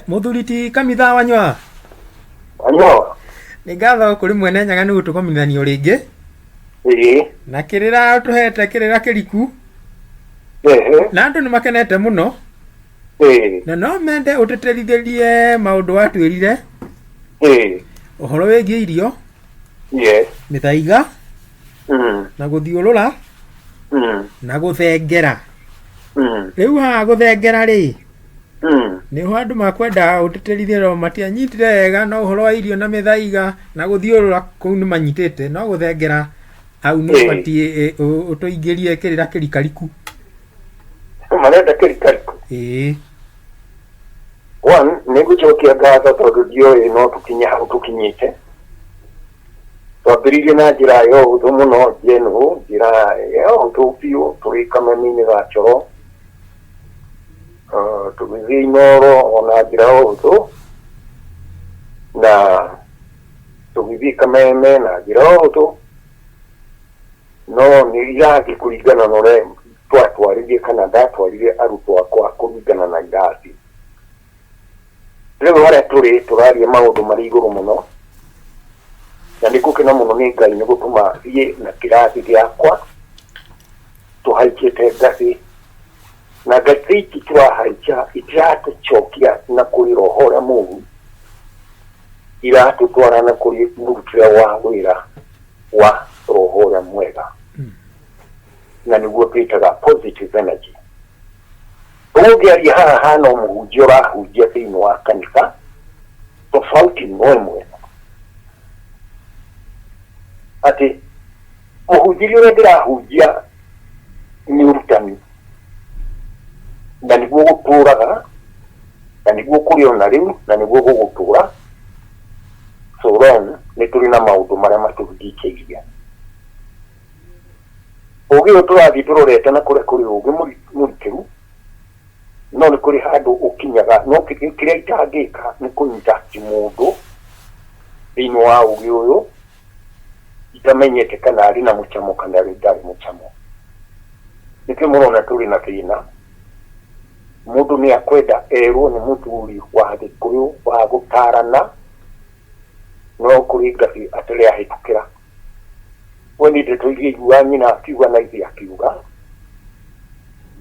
Mũthuri ti Kamitha Wanyua. Wanyua. Nĩ ngatho kũrĩ mwene Nyaga nĩ gũtũgomithanio rĩngĩ. Ĩĩ. Na kĩrĩra ũtũhete kĩrĩra kĩriku. Ehe. Na andũ nĩ makenete mũno. Ĩĩ. Na no mende ũtĩtĩrithĩrie maũndũ watwĩrire. Ĩĩ. Ũhoro wĩgiĩ irio. Yes. Mĩthaiga. Na gũthiũrũra. Na gũthengera. Rĩu haha gũthengera rĩ. Nĩho andũ makwenda ũtĩtĩrithie no matianyitire wega no ũhoro wa irio na mĩthaiga na gũthiũrũra kũu nĩ manyitĩte no gũthengera hau nĩ ũbatiĩ ũtũingĩrie kĩrĩra kĩrikariku. Marenda kĩrikariku? Ĩĩ. One, nĩ ngũcokia ngatho tondũ ndioĩ no tũkinye hau tũkinyĩte. Twambĩrĩirie na njĩra ya ũhũthũ mũno, njenũ, njĩra ya ũhũthũ biũ, tũrĩ kamemi-inĩ ga coro. Tũgĩthiĩ Inooro o na njĩra ya ũhũthũ, na tũgĩthiĩ Kameme na njĩra ya ũhũthũ, no nĩ irathi kũringana na ũrĩa twatwarire kana ndatwarire arutwo akwa kũringana na irathi. Rĩu harĩa tũrĩ tũraria maũndũ marĩ igũrũ mũno, na nĩ ngũkena mũno nĩ Ngai nĩ gũtũma thiĩ na kĩrathi gĩakwa tũhaicĩte ngathĩ, na ngathĩ ici tũrahaica itiratũcokia na kũrĩ roho ũrĩa mũũru, iratũtwara na kũrĩ mũrutĩre wa wĩra wa roho ũrĩa mwega, na nĩguo twĩtaga positive energy. Ũguo ngĩaria haha hana o mũhunjia ũrahunjia thĩinĩ wa kanitha, tofauti no ĩmwe, atĩ mũhunjĩrie ũrĩa ndĩrahunjia nĩ ũrutani, na nĩguo gũtũraga, na nĩguo kũrĩ ona rĩu, na nĩguo gũgũtũra so long nĩ tũrĩ na maũndũ marĩa matũrigicĩirie. Ũgĩ ũyũ tũrathiĩ tũrorete na kũrĩa kũrĩ ũgĩ mũrikĩru, no nĩ kũrĩ handũ ũkinyaga, no kĩrĩa itangĩka nĩ kũnyita mũndũ thĩinĩ wa ũgĩ ũyũ itamenyete kana arĩ na mũcamo kana ndarĩ mũcamo. Nĩkĩo mũrona tũrĩ na thĩna. Mũndũ nĩ akwenda erwo nĩ mũthuri wa Gĩkũyũ wa gũtarana, no kũrĩ ngathĩ atarĩ ahĩtũkĩra. We nĩ ndeto iria aiguaga nyina akiuga na ithe akiuga,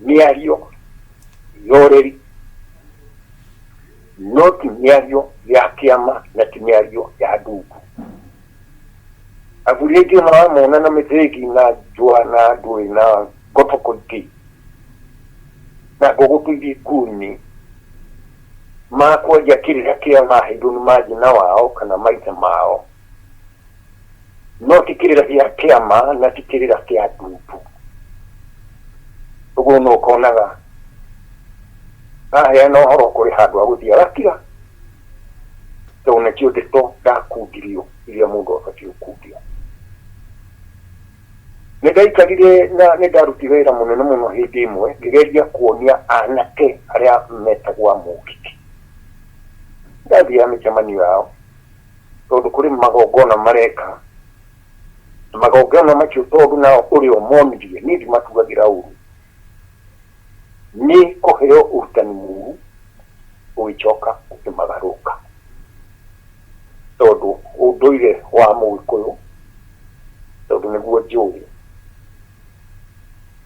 mĩario ya ũreri, no ti mĩario ya kĩama na ti mĩario ya ndundu. Athuri aingĩ maramona na mĩthĩgi na njũa na ndũĩ na ngotoko ingĩ na ngũgũtũ iria ikuũ-inĩ, makwaria kĩrĩra kĩrĩa maheirwo nĩ manyina wao kana maithe mao, no ti kĩrĩra gĩa kĩama na ti kĩrĩra kĩa ndundu. Ũguo no ũkonaga aheana ũhoro kũrĩ handũ agũthiĩ agakira, tondũ nĩkĩo ndeto ndakundirio iria mũndũ abatiĩ gũkundia. Nĩ ndaikarire na nĩ ndarutire wĩra mũnene mũno hĩndĩ ĩmwe ngĩgeria kuonia anake arĩa metagwo amũgiti. Ndathiaga mĩcemanio yao tondũ kũrĩ magongona mareka, na magongona macio tondũ nao ũrĩa ũmonirie niĩ ndimatugagĩra ũru, nĩ kũheo ũrutani mũru ũgĩcoka ũkĩmagarũka, tondũ ũndũire wa Mũgĩkũyũ, tondũ nĩguo njũĩ,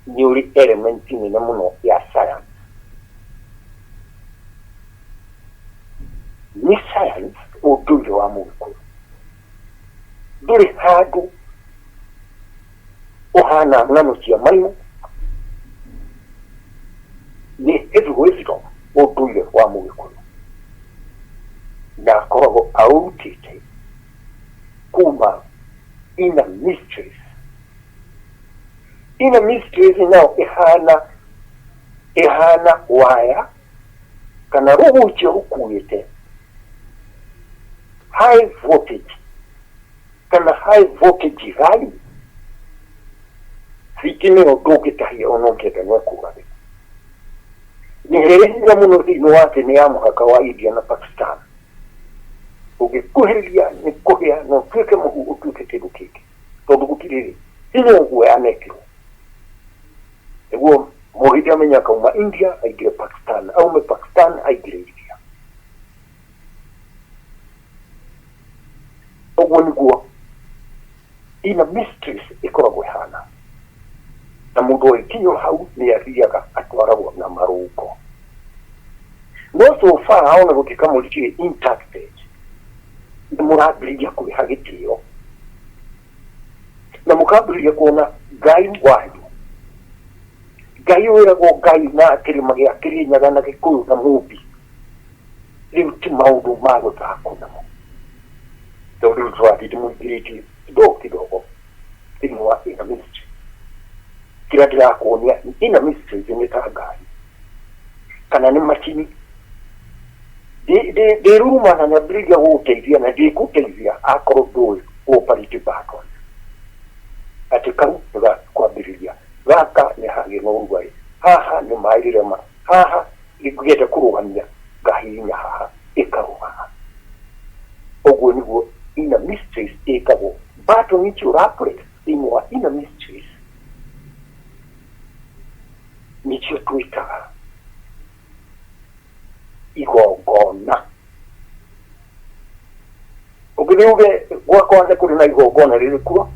nĩ ũrĩ element nene mũno ya science. Nĩ science ũndũire wa Mũgĩkũyũ, ndũrĩ handũ ũhana ng'ano cia marimũ, nĩ heavy wisdom ũndũire wa Mũgĩkũyũ, na akoragwo aũrutĩte kuma inner mysteries. Inner mysteries nao ĩhana waya kana rũhucio rũkuĩte high voltage kana high voltage line, thitima ĩyo ndũngĩtahia ona ũngĩenda no ĩkũrage. Nĩ ĩrĩ hinya mũno thĩinĩ wa thĩ nĩ ya mũhaka wa India na Pakistan. Ũngĩkuhĩrĩria nĩ kũhĩa na ũtuĩke mũhu ũtuĩke kĩndũ kĩngĩ, tondũ gũtirĩ hinya ũguo yanekĩrwo. Nĩguo Mũhĩndĩ amenya akauma India aingĩre Pakistan, aume Pakistan aingĩre India. Ũguo nĩguo inner mysteries ĩkoragwo ĩhana. Na mũndũ ũgĩkinywo hau nĩ athiaga atwaragwo na marũngo. No so far ona gũtuĩka mũtikĩrĩ impacted, nĩ mũrambĩrĩria kwĩha gĩtĩo na mũkambĩrĩria kuona Ngai wanyu, Ngai wĩragwo Ngai na kĩrĩma gĩa Kĩrĩnyaga na Gĩkũyũ na Mũmbi, rĩu ti maũndũ ma gũthakwo namo. Tondũ rĩu tũrathiĩ tũmũingĩrĩtie kidogo kidogo thĩinĩ wa inner mystery. Kĩrĩa ndĩrakuonia inner mysteries nĩ ta ngari kana nĩ macini. Ndĩruruma na nyambĩrĩria gũgũteithia na ndĩgũteithia akorwo ndũĩ operate button. Atĩ kau nĩ ga kwambĩrĩria, gaka nĩ hagĩa na ũrugarĩ, haha nĩ maĩ rĩrema, haha ngĩenda kũrũgamia ngahihinya haha ĩkarũgama. Ũguo nĩguo inner mysteries ĩkagwo. Button icio ũrapress thĩinĩ wa inner mysteries nĩcio twĩtaga igongona. Ũngĩthiĩ uge gwakwa nĩ kũrĩ na igongona rĩrĩ kuo,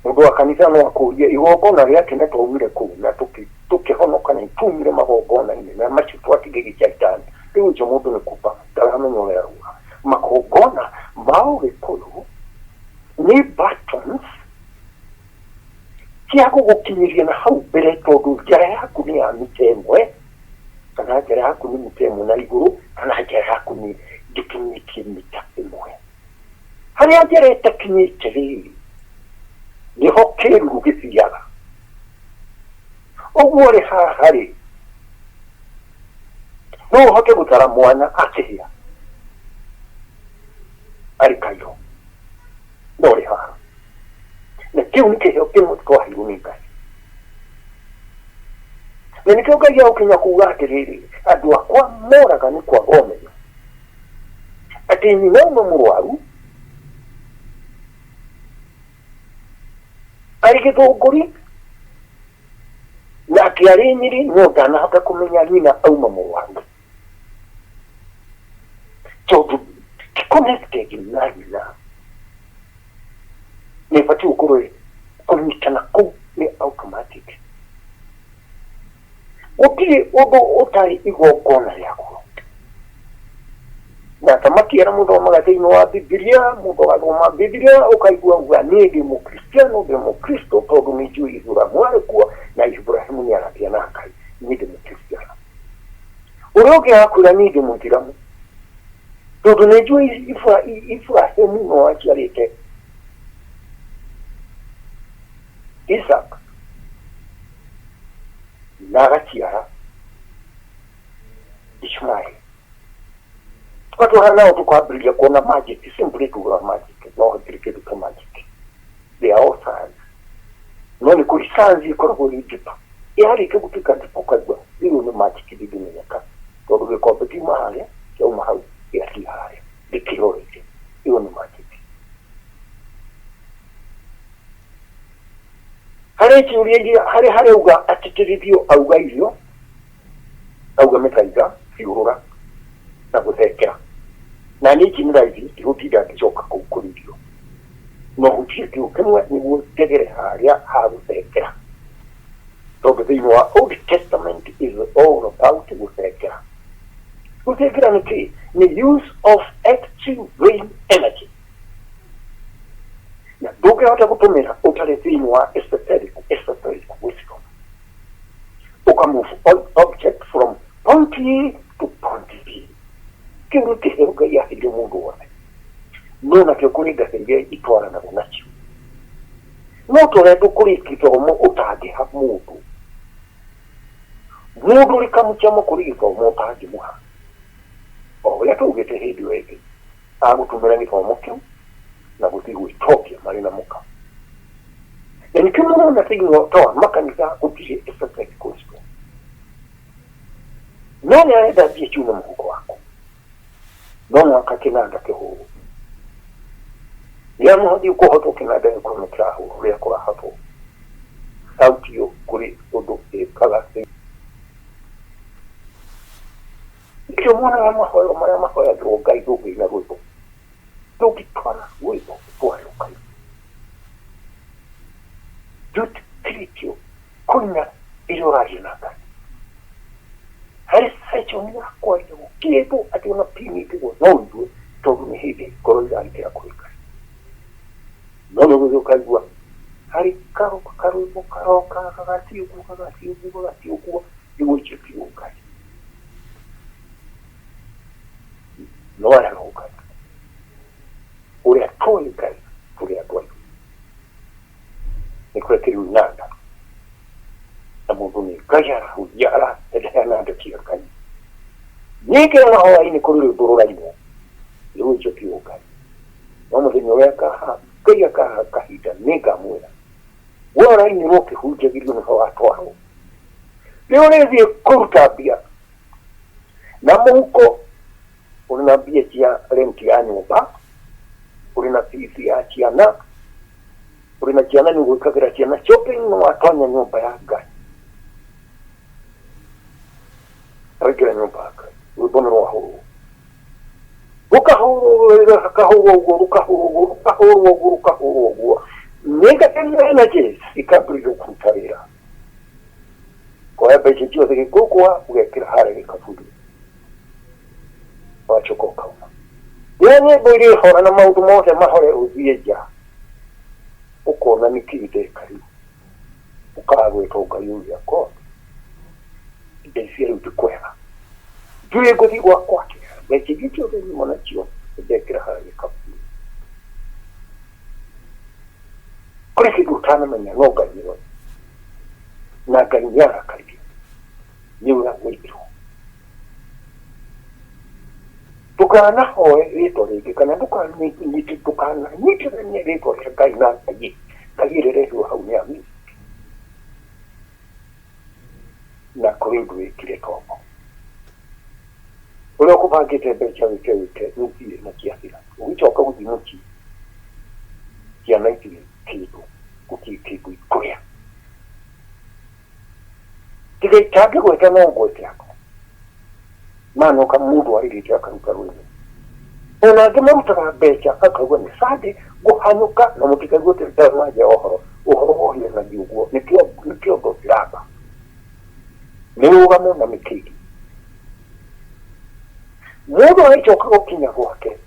mũndũ wa kanitha no akũrie igongona rĩake na twaumire kũu na tũkĩhonoka na tumire magongona-inĩ na macio twatigĩrie caitani. Rĩu ũcio mũndũ nĩ kuba ndaramenya ũrĩa arauga. Magongona ma Ũgĩkũyũ nĩ buttons cia gũgũkinyĩria na hau mbere, tondũ njara yaku nĩ ya mita ĩmwe, kana njara yaku nĩ mita ĩmwe na igũrũ, kana njara yaku nĩ ndĩkinyĩtie mita ĩmwe. Harĩa njara ĩtakinyĩte rĩ, nĩho kĩruru gĩthiaga. Ũguo rĩ haha rĩ, no ũhote gũtara mwana akĩhĩa arĩ kairũ, no rĩ haha. Na kĩu nĩ kĩheo kĩmwe twaheirwo nĩ Ngai. Na nĩkĩo Ngai agũkinya kuga atĩrĩrĩ, andũ akwa moraga nĩ kwaga ũmenyo. Atĩ nyina ũmwe mũrwaru arĩ gĩthũngũri na atĩ arĩ nyiri no ndanahota kũmenya nyina auma mũrwaru, tondũ ti connected na nyina. Nĩ ĩbatiĩ gũkorwo kũnyitana kũu nĩ automatic. Gũtirĩ ũndũ ũtarĩ igongona rĩaguo. Na thamaki arĩa mũthomaga thĩinĩ wa Bibilia, mũndũ agathoma Bibilia ũkaigua auga niĩ ndĩ mũkristiano, ndĩ mũkristo tondũ nĩ njũĩ Iburahĩmu arĩ kuo na Iburahĩmu nĩ aragia na Ngai, niĩ ndĩ mũkristiano. Ũrĩa ũngĩ agakwĩra niĩ ndĩ mũithĩramu tondũ nĩ njũĩ Iburahĩmu no aciarĩte Isaac na agaciara Ishmael. Tũgatwara nao tũkambĩrĩria kuona magic, simply tugaga magic, no hatirĩ kĩndũ ta magic. They are all science. No nĩ kũrĩ science ĩkoragwo ĩ deeper. Yarĩkia gũtuĩka deeper ũkaigua rĩu nĩ magic ndĩngĩmenyeka, tondũ gĩkombe kiuma harĩa, kĩauma hau, gĩathiĩ harĩa, ndĩkĩrorete. Ĩyo nĩ magic. Harĩ ciũria iria harĩ harauga atĩtĩrithio auga irio, auga mĩthaiga, ciũrũra na gũthekera. Na niĩ ici nĩ raithi, ndigũtinda ngĩcoka kũu kũrĩ irio. No hutie kĩo kĩmwe nĩguo njegere harĩa ha gũthekera. Tondũ thĩinĩ wa Old Testament is all about gũthekera. Gũthekera nĩ kĩĩ? Nĩ use of extreme brain energy. Na ndũngĩhota gũtũmĩra ũtarĩ thĩinĩ wa esoteric wisdom. Ũka move object from point A to point B. Kĩu nĩ kĩheo Ngai aheire mũndũ wothe. No nakĩo kũrĩ ngathĩ iria itwaranagwo nacio. No ta ũrĩa kũrĩ gĩthomo ũtangĩha mũndũ. Mũndũ ũrĩ kamũchamo kũrĩ gĩthomo ũtangĩmũha. O ũrĩa twaugĩte hĩndĩ ĩyo ĩngĩ, agũtũmĩra gĩthomo kĩu na gũthiĩ gwĩtongia marĩ na mũka. Na nĩkĩo mũrona thĩinĩ wa makanitha gũtirĩ esoteric gospel. No nĩ arenda mbia ciume mũhuko waku. No mũhaka kĩnanda kĩhũrwo. Rĩrĩa mũhothi ũkũhotwo kĩnanda gĩkorwo nĩ kĩrahũrwo rĩrĩa kũrahotwo. Sauti ĩyo kũrĩ ũndũ ĩkaga. Nĩkĩo muonaga mahoya marĩa mahoyagĩrwo Ngai ndũngĩina rwĩmbo. Ndũngĩtwara rwĩmbo ũtware ũkaina. Ndwĩtĩkĩrĩtio kũina rĩrĩa ũraria na Ngai. Harĩ session ya kwaria gũkĩrĩtwo atĩ ona pini ĩngĩgwa no ũigue tondũ nĩ hĩndĩ ngoro irarikĩra kũrĩ Ngai. No nĩ ũgũthiĩ ũkaigua harĩ karwĩmbo karoka gagathiĩ ũguo gagathiĩ ũguo gagathiĩ ũguo nĩguo njĩkirwo Ngai. No arega Ngai. Ũrĩa tũĩ Ngai tũrĩ andũ aitũ. Nĩ kũrekĩrwo inanda na mũndũ nĩ Ngai arahunjia araheana ndeto cia Ngai. Ningĩ ona hwaĩ-inĩ kũrĩ rwĩmbo rũrainwo rĩu njũkiwo Ngai. No mũthenya ũrĩa akaha Ngai akaha kahinda nĩngamwĩra we ũrainĩrwo ũkĩhunjagĩrio nĩho watwarwo. Rĩu ũrĩthiĩ kũruta mbia na mũhuko ũrĩ na mbia cia rent ya nyũmba, ũrĩ na fees ya ciana, ũrĩ na ciana nĩ ũgwĩkagĩra ciana shopping no watonya nyũmba ya Ngai. Waingĩra nyũmba ya Ngai, rwĩmbo nĩ rwahũrwo. Rũkahũrwo rũkahũrwo ũguo rũkahũrwo ũguo rũkahũrwo ũguo rũkahũrwo ũguo. Negative energies ikambĩrĩria kũruta wĩra. Koya mbeca ciothe gĩkũkũa ũgekĩra harĩa gĩkaburi. Wacoka ũkauma. Rĩrĩa nyĩmbo irĩhora na maũndũ mothe mahore ũthiĩ nja, ũkona nĩkĩ ndeka rĩu. Ũkaga gwĩtwo Ngai ũrĩa God. Ndaicia rĩu ti kwega. Ndiũĩ ngũthiĩ gwakwa atĩa. Mbeca iria ciothe nyuma nacio ndekĩra harĩa gĩkaburi. Kũrĩ kĩndũ ũtanamenya no Ngai nĩoĩ. Na Ngai nĩarakarire nĩ ũrĩa wekirwo. Ndũkanahoe rĩtwa rĩngĩ kana ndũkananyitithanie rĩtwa rĩa Ngai na Ngai. Ngai ĩrĩa ĩrehirwo hau nĩ ya music. Na kũrĩ ũndũ wĩkire tombo. Ũrĩa ũkũbangĩte mbeca wĩke wĩke nĩũthire na ciathira. Ũgĩcoka gũthiĩ mũciĩ ciana itirĩ kĩndũ gũtirĩ kĩndũ ikũrĩa. Tiga itangĩgweta no ngwete andũ. Manoka mũndũ arĩrĩte akaruta rwĩmbo. Ona angĩ marutaga mbeca akauga nĩ Sunday ngũhanyũka na mũtikaigue atĩ ndaramaria ũhoro. Ũhoro wohianagia ũguo nĩkĩo nĩkĩondo kĩramba. Mĩrũgamo na mĩkĩndĩ. Mũndũ agĩcoka gũkinya gwake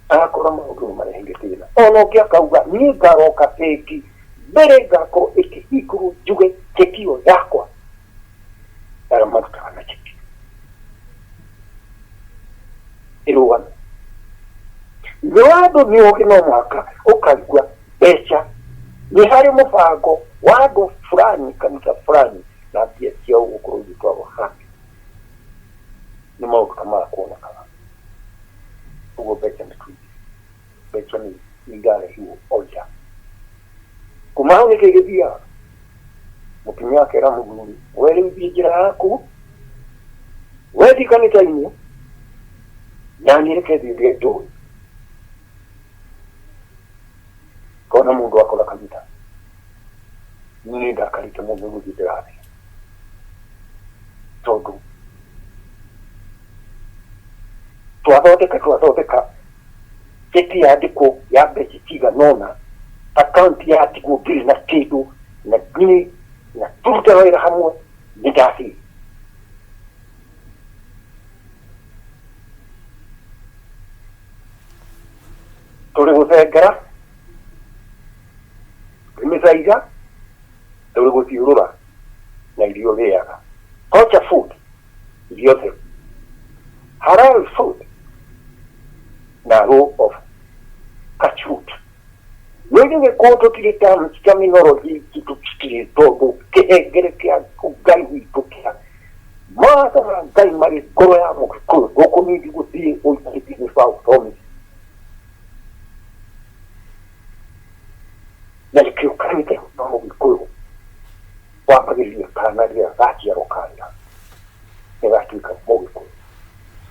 agakora maũndũ nĩ mareheire thĩna. Ona ũngĩ akauga niĩ ngaroka bengi mbere ngakorwo ĩkĩhingũrwo njuge cheki ĩyo yakwa. Arĩa marutaga na cheki ĩrũgame. No andũ nĩ ũgĩ no mũhaka ũkaigua mbeca nĩ harĩ mũbango wa andũ fulani kanitha fulani na mbia ciao gũkorwo igĩtwarwo handũ. Nĩ maũndũ ta maya kuonekaga. Ũguo mbeca nĩ tũingĩ. Mbeca nĩ irarehirwo o ira. Kuma hau nĩkĩ gĩthiaga? Mũtumia akera mũthuri, we rĩu thiĩ njĩra yaku, we thiĩ kanitha-inĩ, naniĩ reke thiĩ ngĩe njũĩ. Kona mũndũ akora kanitha, niĩ ndakarĩte mũno gũthiĩ ndĩrathiĩ. Tondũ twathondeka twathondeka cheki yandĩkwo ya mbeca cigana ũna, akaunti yatigwo ndĩrĩ na kĩndũ na niĩ na tũrutaga wĩra hamwe nĩ ndathiĩ. Tũrĩ gũthengera, tũrĩ mĩthaiga, tũrĩ gũthiũrũra na irio ũrĩaga. Culture food, irio theru. Halal food na law of kashrut. Nĩ gĩkũyũ tũtirĩ terminology tũtirĩ tondũ kĩhengere kĩa Ngai witũ kĩa mawatho ma Ngai marĩ ngoro ya mũgĩkũyũ ndũkũnindi gũthiĩ ũikĩtie gĩbaũ thomithia. Na nĩkĩo kanitha wa mũgĩkũyũ wambagĩrĩria kana rĩrĩa gaciarwo karĩra nĩgatuĩka mũgĩkũyũ.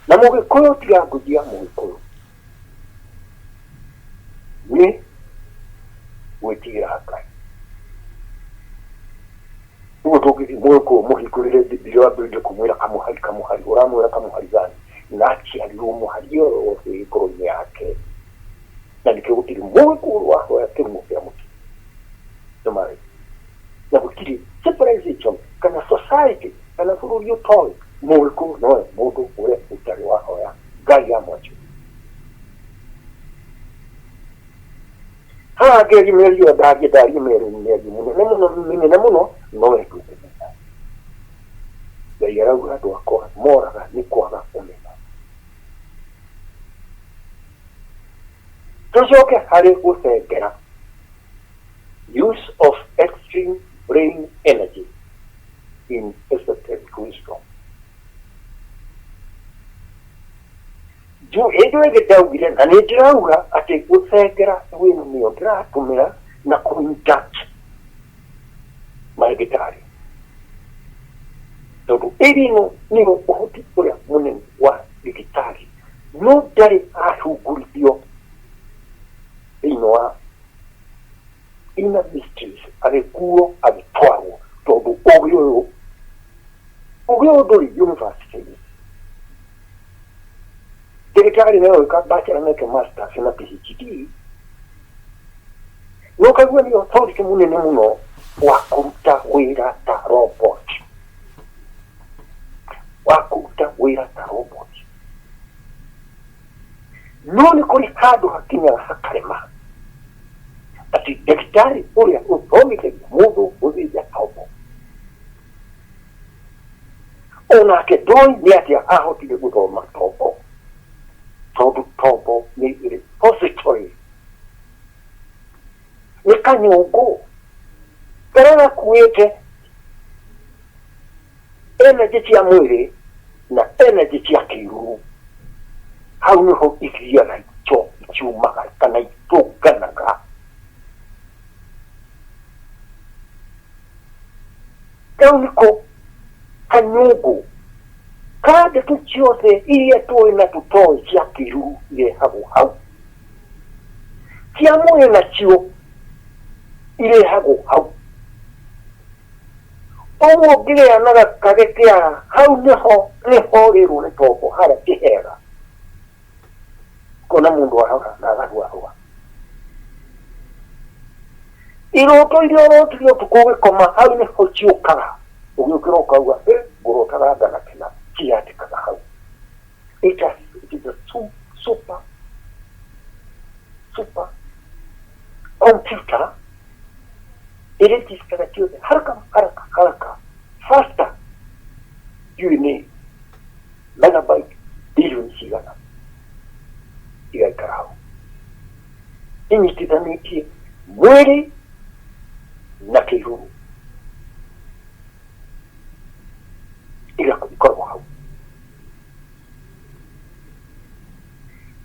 Na mũgĩkũyũ ti language ya mũgĩkũyũ nĩ gwĩtigĩra Ngai. Ũguo tũngĩthiĩ mũgĩkũyũ mũhingũrĩre Bibilia wambĩrĩrie kũmwĩra kamũhari kamũhari, ũramwĩra kamũhari gani na aciarirwo mũhari ĩyo yothe ĩ ngoro-inĩ yake. Na nĩkĩo gũtirĩ mũgĩkũyũ wahoya kĩrumo kĩa mũtĩ nĩmarĩ, na gũtirĩ civilization kana society kana bũrũri ũtoĩ mũgĩkũyũ nowe mũndũ ũrĩa ũtarĩ wahoya ngai ya mwaki. Haha ngĩaria mĩario ndarie ndarie mĩario mĩario mũnene mũno mĩnene mũno, no we ndũkũmenya. Ngai arauga andũ akwa moraga nĩ kwaga ũmenyo. Tũcoke harĩ gũcengera, use of extreme brain energy in esoteric wisdom. Hĩndĩ ĩyo ĩngĩ ndaugire na nĩ ndĩrauga atĩ gũcengera wĩno nĩyo ndĩratũmĩra na kũ-induct marĩgĩtarĩ, tondũ ĩrĩ ĩno nĩyo ũhoti ũrĩa mũnene wa thibitarĩ, no ndarĩ ahungurithio thĩinĩ wa inner mysteries, agĩkuo agĩtwarwo, tondũ ũgĩ ũyũ ndũrĩ university. Ndagĩtarĩ no gwĩka bachelor nake masters na PhD, no kaigua nĩ authority mũnene mũno wa kũruta wĩra ta robot, wa kũruta wĩra ta robot. No nĩ kũrĩ handũ hakinyaga hakarema atĩ ndagĩtarĩ ũrĩa ũthomithagia mũndũ gũthĩnja tombo onake ndoĩ nĩ atĩa ahotire gũthoma tombo, tondũ tombo nĩ repository, nĩ kanyũngũ karĩa gakuĩte energy cia mwĩrĩ na energy cia kĩruru. Hau nĩho ithiaga ico ikiumaga kana itũnganaga. Kau nĩko kanyũngũ ka ndeto ciothe iria tũĩ na tũtoĩ cia kĩruru irehagwo hau, cia mwĩrĩ nacio irehagwo hau. Ũguo ũngĩgĩa na gakage kĩara, hau nĩho nĩho rĩrwo nĩ tombo harĩa kĩhera kona mũndũ arora na agarũarũa. Iroto iria ũrotire ũtukũ ũgĩkoma, hau nĩho ciũkaga. Ũgĩũkĩra ũkauga, "Ĩ, ngũrotaga nganakena," ciandĩkaga hau. It is a super super computer ĩrĩjicitaga ciothe haraka haraka haraka, faster. Ndiũĩ nĩ megabyte bilioni cigana igaikara hau inyitithanĩtie mwĩrĩ na kĩruru, ikoragwo hau.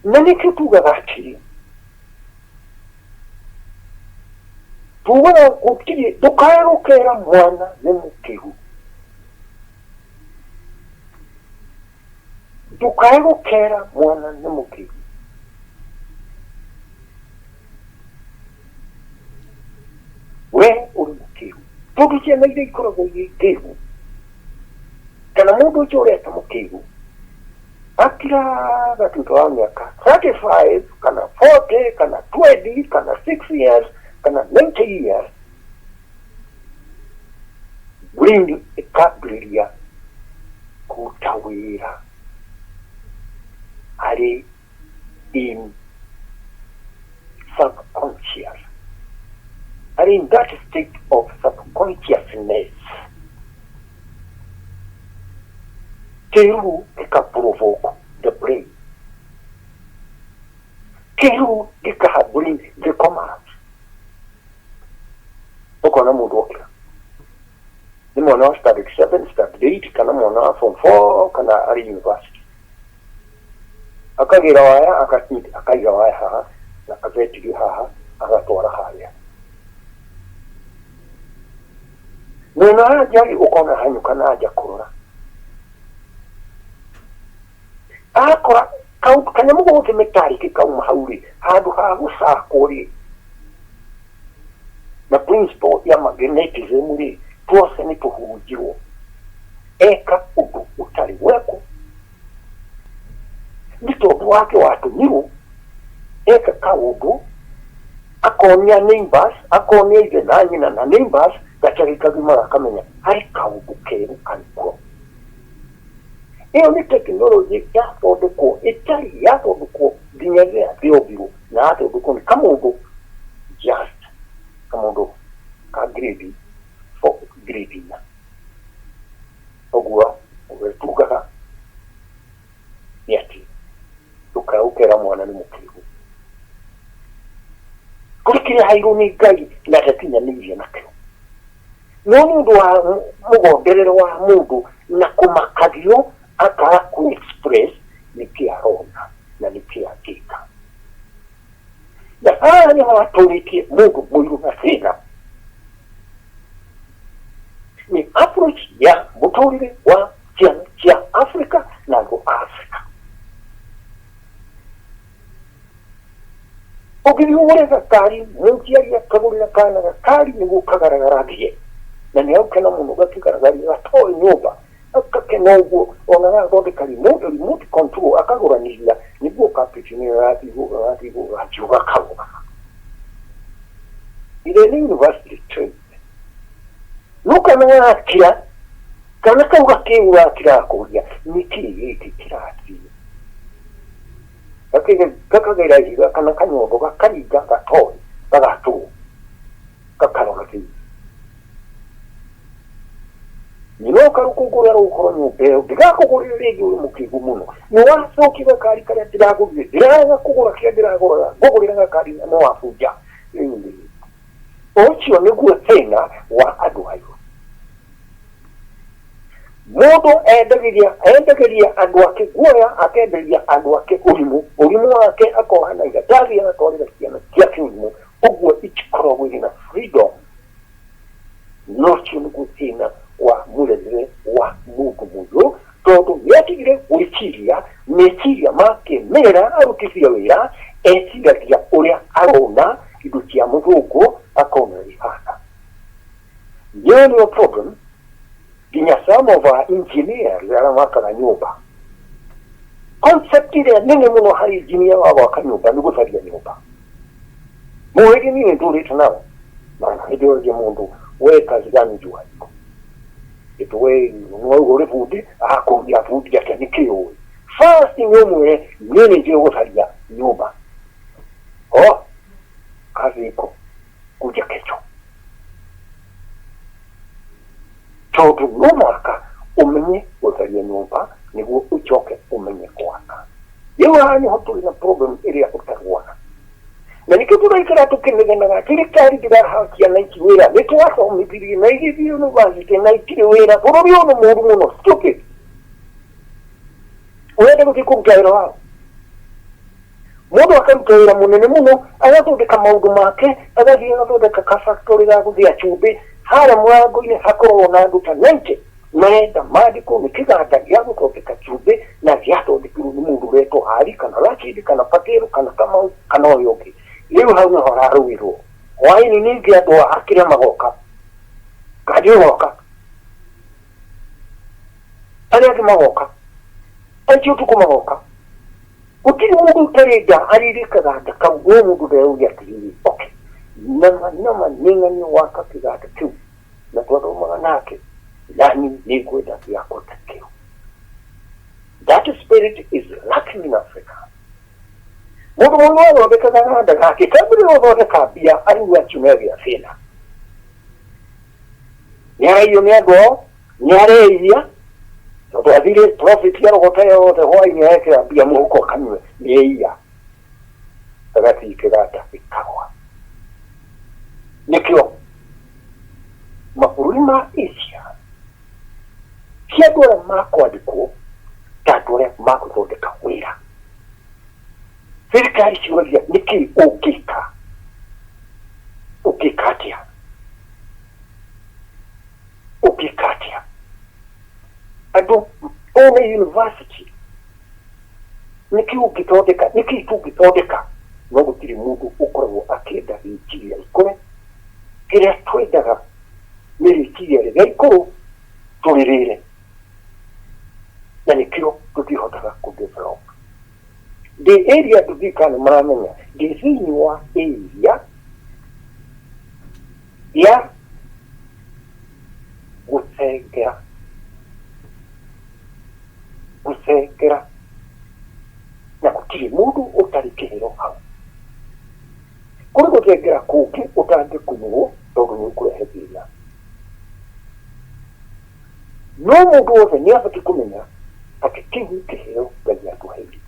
Na nĩkĩo tugaga atĩrĩ, tugaga gũtirĩ, ndũkae gũkera mwana nĩ mũkĩgu, ndũkae gũkera mwana nĩ mũkĩgu. We ũrĩ mũkĩgu, tondũ ciana iria ikoragwo irĩ kĩgu kana mũndũ ũcio ũreta mũkĩgu akiraga thutha wa mĩaka 35 kana 40 kana 20 kana 6 years kana 90 years, brain ĩkambĩrĩria kũruta wĩra arĩ in subconscious, arĩ in that state of subconsciousness. Kĩruru gĩka provoke the brain, kĩruru gĩkaha brain the command. Ũkona mũndũ okĩra nĩ mwana wa standard 7, standard 8, kana mwana wa form 4, kana arĩ university, akagĩra waya, akanyita, akaiga waya haha na kabetiri haha, agatwara harĩa mwena wa nja rĩ, ũkona hanyũka na nja kũrora, akora kanyamũ gothe metallic kauma hau rĩ, handũ ha gũcakwo rĩ, na principle ya magnetism rĩ, tuothe nĩ tũhurunjirwo. Eka ũndũ ũtarĩ wekwo nĩ tondũ wake watũmirwo. Eka kaũndũ akonia neighbors, akonia ithe na nyina na neighbors, gacagi kagima gakamenya harĩ kaũndũ keru karĩ kuo. Ĩyo nĩ tekinoronjĩ yathondekwo, ĩtarĩ yathondekwo nginya rĩrĩa thĩ yombirwo, na yathondekwo nĩ kamũndũ, just kamũndũ ka grade 4, grade 4. Ũguo ũrĩa tugaga nĩ atĩ ndũkaũkera mwana nĩ mũkĩgu kũrĩ kĩrĩa aheirwo nĩ Ngai na ndakinyanĩirie nakĩo, no nĩ ũndũ wa mũgonderero wa mũndũ na kũmakagio akaga kũ express nĩkĩ arona na nĩkĩ angĩka. Na haha nĩho hatũrĩtie mũndũ mũirũ na thĩna nĩ approach ya mũtũrĩre wa ciana cia Africa na andũ a Africa. Ũngĩthiĩ ũgũre gakari, mũciari akagũrĩra kana gakari nĩguo kagaragaragie, na nĩ agũkena mũno gakĩgaragaria gatoĩ nyũmba, gakena ũguo ona gathondeka remote control akagũranĩria nĩguo kapĩti nĩ gagathiĩ gagathiĩ gagathiĩ gakarũgama. Ithe nĩ university trained. No kana gakira, kana kau gakĩu gakira gakũria nĩkĩ gĩkĩ kĩrathiĩ, gakagera ihiga kana kanyondo gakaringa gatoĩ gagatũrwo gakarora thĩinĩ. Nyina ũka rũkũngũ rũrĩa rũgũkorwo nyũmba ĩyo ndigakũgũrĩra rĩngĩ, ũrĩ mũkĩgu mũno, nĩ wacokia gakari karĩa ndĩragũrire, ndĩrarega kũgũra kĩrĩa ndĩragũraga, ngũgũrĩra gakari na nĩ wabunja. Rĩu rĩ, ũcio nĩguo thĩna wa andũ airũ. Mũndũ endagĩria andũ ake guoya, akenderia andũ ake ũrimũ, ũrimũ wake akoha na iratathi agatwarĩra ciana ciake ũrimũ, ũguo itikoragwo irĩ na freedom. No ũcio nĩguo thĩna wa mũrerere wa mũndũ mũirũ, tondũ nĩatigire gwĩciria meciria ma kĩmerera arutithia wĩra, eciragia ũrĩa arona indo cia mũthũngũ akona ihana. Ĩyo nĩyo problem. Nginya some of our engineers arĩa makaga nyũmba, concept ĩrĩa nene mũno harĩ engineer wa gwaka nyũmba nĩ gũtharia nyũmba. Mũhĩndĩ niĩ nĩndũrĩte nao, na hĩndĩ ĩyo ĩngĩ mũndũ we kazi gani jua iko ĩtũ we nĩwauga ũrĩ bundi, akũria bundi atĩa nĩkĩ ũĩ? First nĩ ũmwĩre niĩ nĩ njũĩ gũtharia nyũmba. Oh, kazi iko kuja kesho, tondũ no mũhaka ũmenye gũtharia nyũmba nĩguo ũcoke ũmenye gwaka. Rĩu haha nĩho tũrĩ na problem ĩrĩa ũtarwona, na nĩkĩo tũraikara tũkĩnegenaga thirikari ndĩraha ciana ici wĩra. Nĩ twathomithirie na igĩthiĩ university na itirĩ wĩra. Bũrũri ũyũ nĩ mũũru mũno, stupid. Ũrenda gũthiĩ kũruta wĩra wao, mũndũ akaruta wĩra mũnene mũno, agathondeka maũndũ make, agathiĩ agathondeka ka factory ga gũthĩa cumbĩ harĩa mũrango-inĩ, hakoragwo na andũ ta 90 marenda mandĩkwo nĩ kĩganda gĩa gũthondeka cumbĩ, na gĩathondekirwo nĩ mũndũ ũretwo Hari kana Rashid kana Patel kana Kamau kana ũrĩa ũngĩ. Rĩu hau nĩho hararũĩrwo hwaĩ-inĩ. Ningĩ andũ a kĩrĩa magoka, kanjũ ĩgoka, arĩa angĩ magoka, aingĩ ũtukũ magoka, gũtirĩ mũndũ ũtarĩ nda arĩrĩ kaganda kau. No mũndũ nderauria atĩrĩrĩ, okay, nama nama nĩ ng'ania waka kĩganda kĩu na twathomaga nake, nani nĩ ngwenda gĩakwa ta kĩu. That spirit is lacking in Africa. Mũndũ mũndũ athondeka kaganda gake kambĩrĩria gũthondeka mbia, arigua acio nĩagĩa thĩna, nĩ araiywo nĩ andũ ao, nĩ areia tondũ athire profit arogota yothe, hwainĩ ekĩra mbia mũhuko akanyue, nĩ eiya, agathiĩ kĩganda gĩkagwa. Nĩkĩo mabũrũri ma Asia ti andũ arĩa makwandĩkwo ta andũ arĩa makũthondeka wĩra. Thirikari ciũragia nĩkĩ ũngĩka, ũngĩka atĩa, ũngĩka atĩa. Andũ one university nĩkĩ ũngĩthondeka, nĩkĩ tũngĩthondeka, no gũtirĩ mũndũ ũkoragwo akĩenda rĩciria ikũre. Kĩrĩa twendaga nĩ rĩciria rĩrĩa ikũrũ tũrĩrĩre, na nĩkĩo tũtihotaga kũ develop. Ndĩ area andũ ndiũĩ kana nĩ maramenya ndĩ thĩinĩ wa area ya gũthengera gũthengera na gũtirĩ mũndũ ũtarĩ kĩheo hau. Kũrĩ gũthengera kũngĩ ũtangĩkunywo tondũ nĩ ũkũrehe thĩna. No mũndũ wothe nĩ abatiĩ kũmenya atĩ kĩu nĩ kĩheo Ngai atũheire.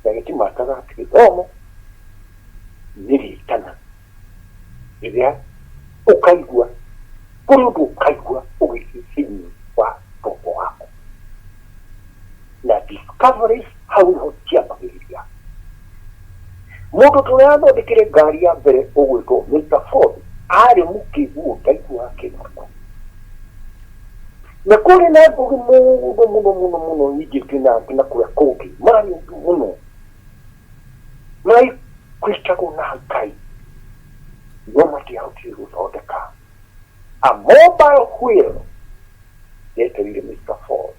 Na gĩtimakaga atĩ gĩthomo nĩ rĩtana rĩrĩa ũkaigua kũrĩ ũndũ ũkaigua ũgĩthiĩ thĩinĩ wa tombo waku. Na discoveries hau nĩho ciambagĩrĩria. Mũndũ ta ũrĩa wathondekire ngari ya mbere ũgwĩtwo Mr. Ford arĩ mũkĩgu ũtaiguaga kĩndũ. Na kũrĩ na ngũgĩ mũno mũno mũno mũno Egypt na na kũrĩa kũngĩ marĩ ũngĩ mũno maikwĩtagwo na Ngai no matiahotire gũthondeka a mobile wheel yetereire Mr. Ford.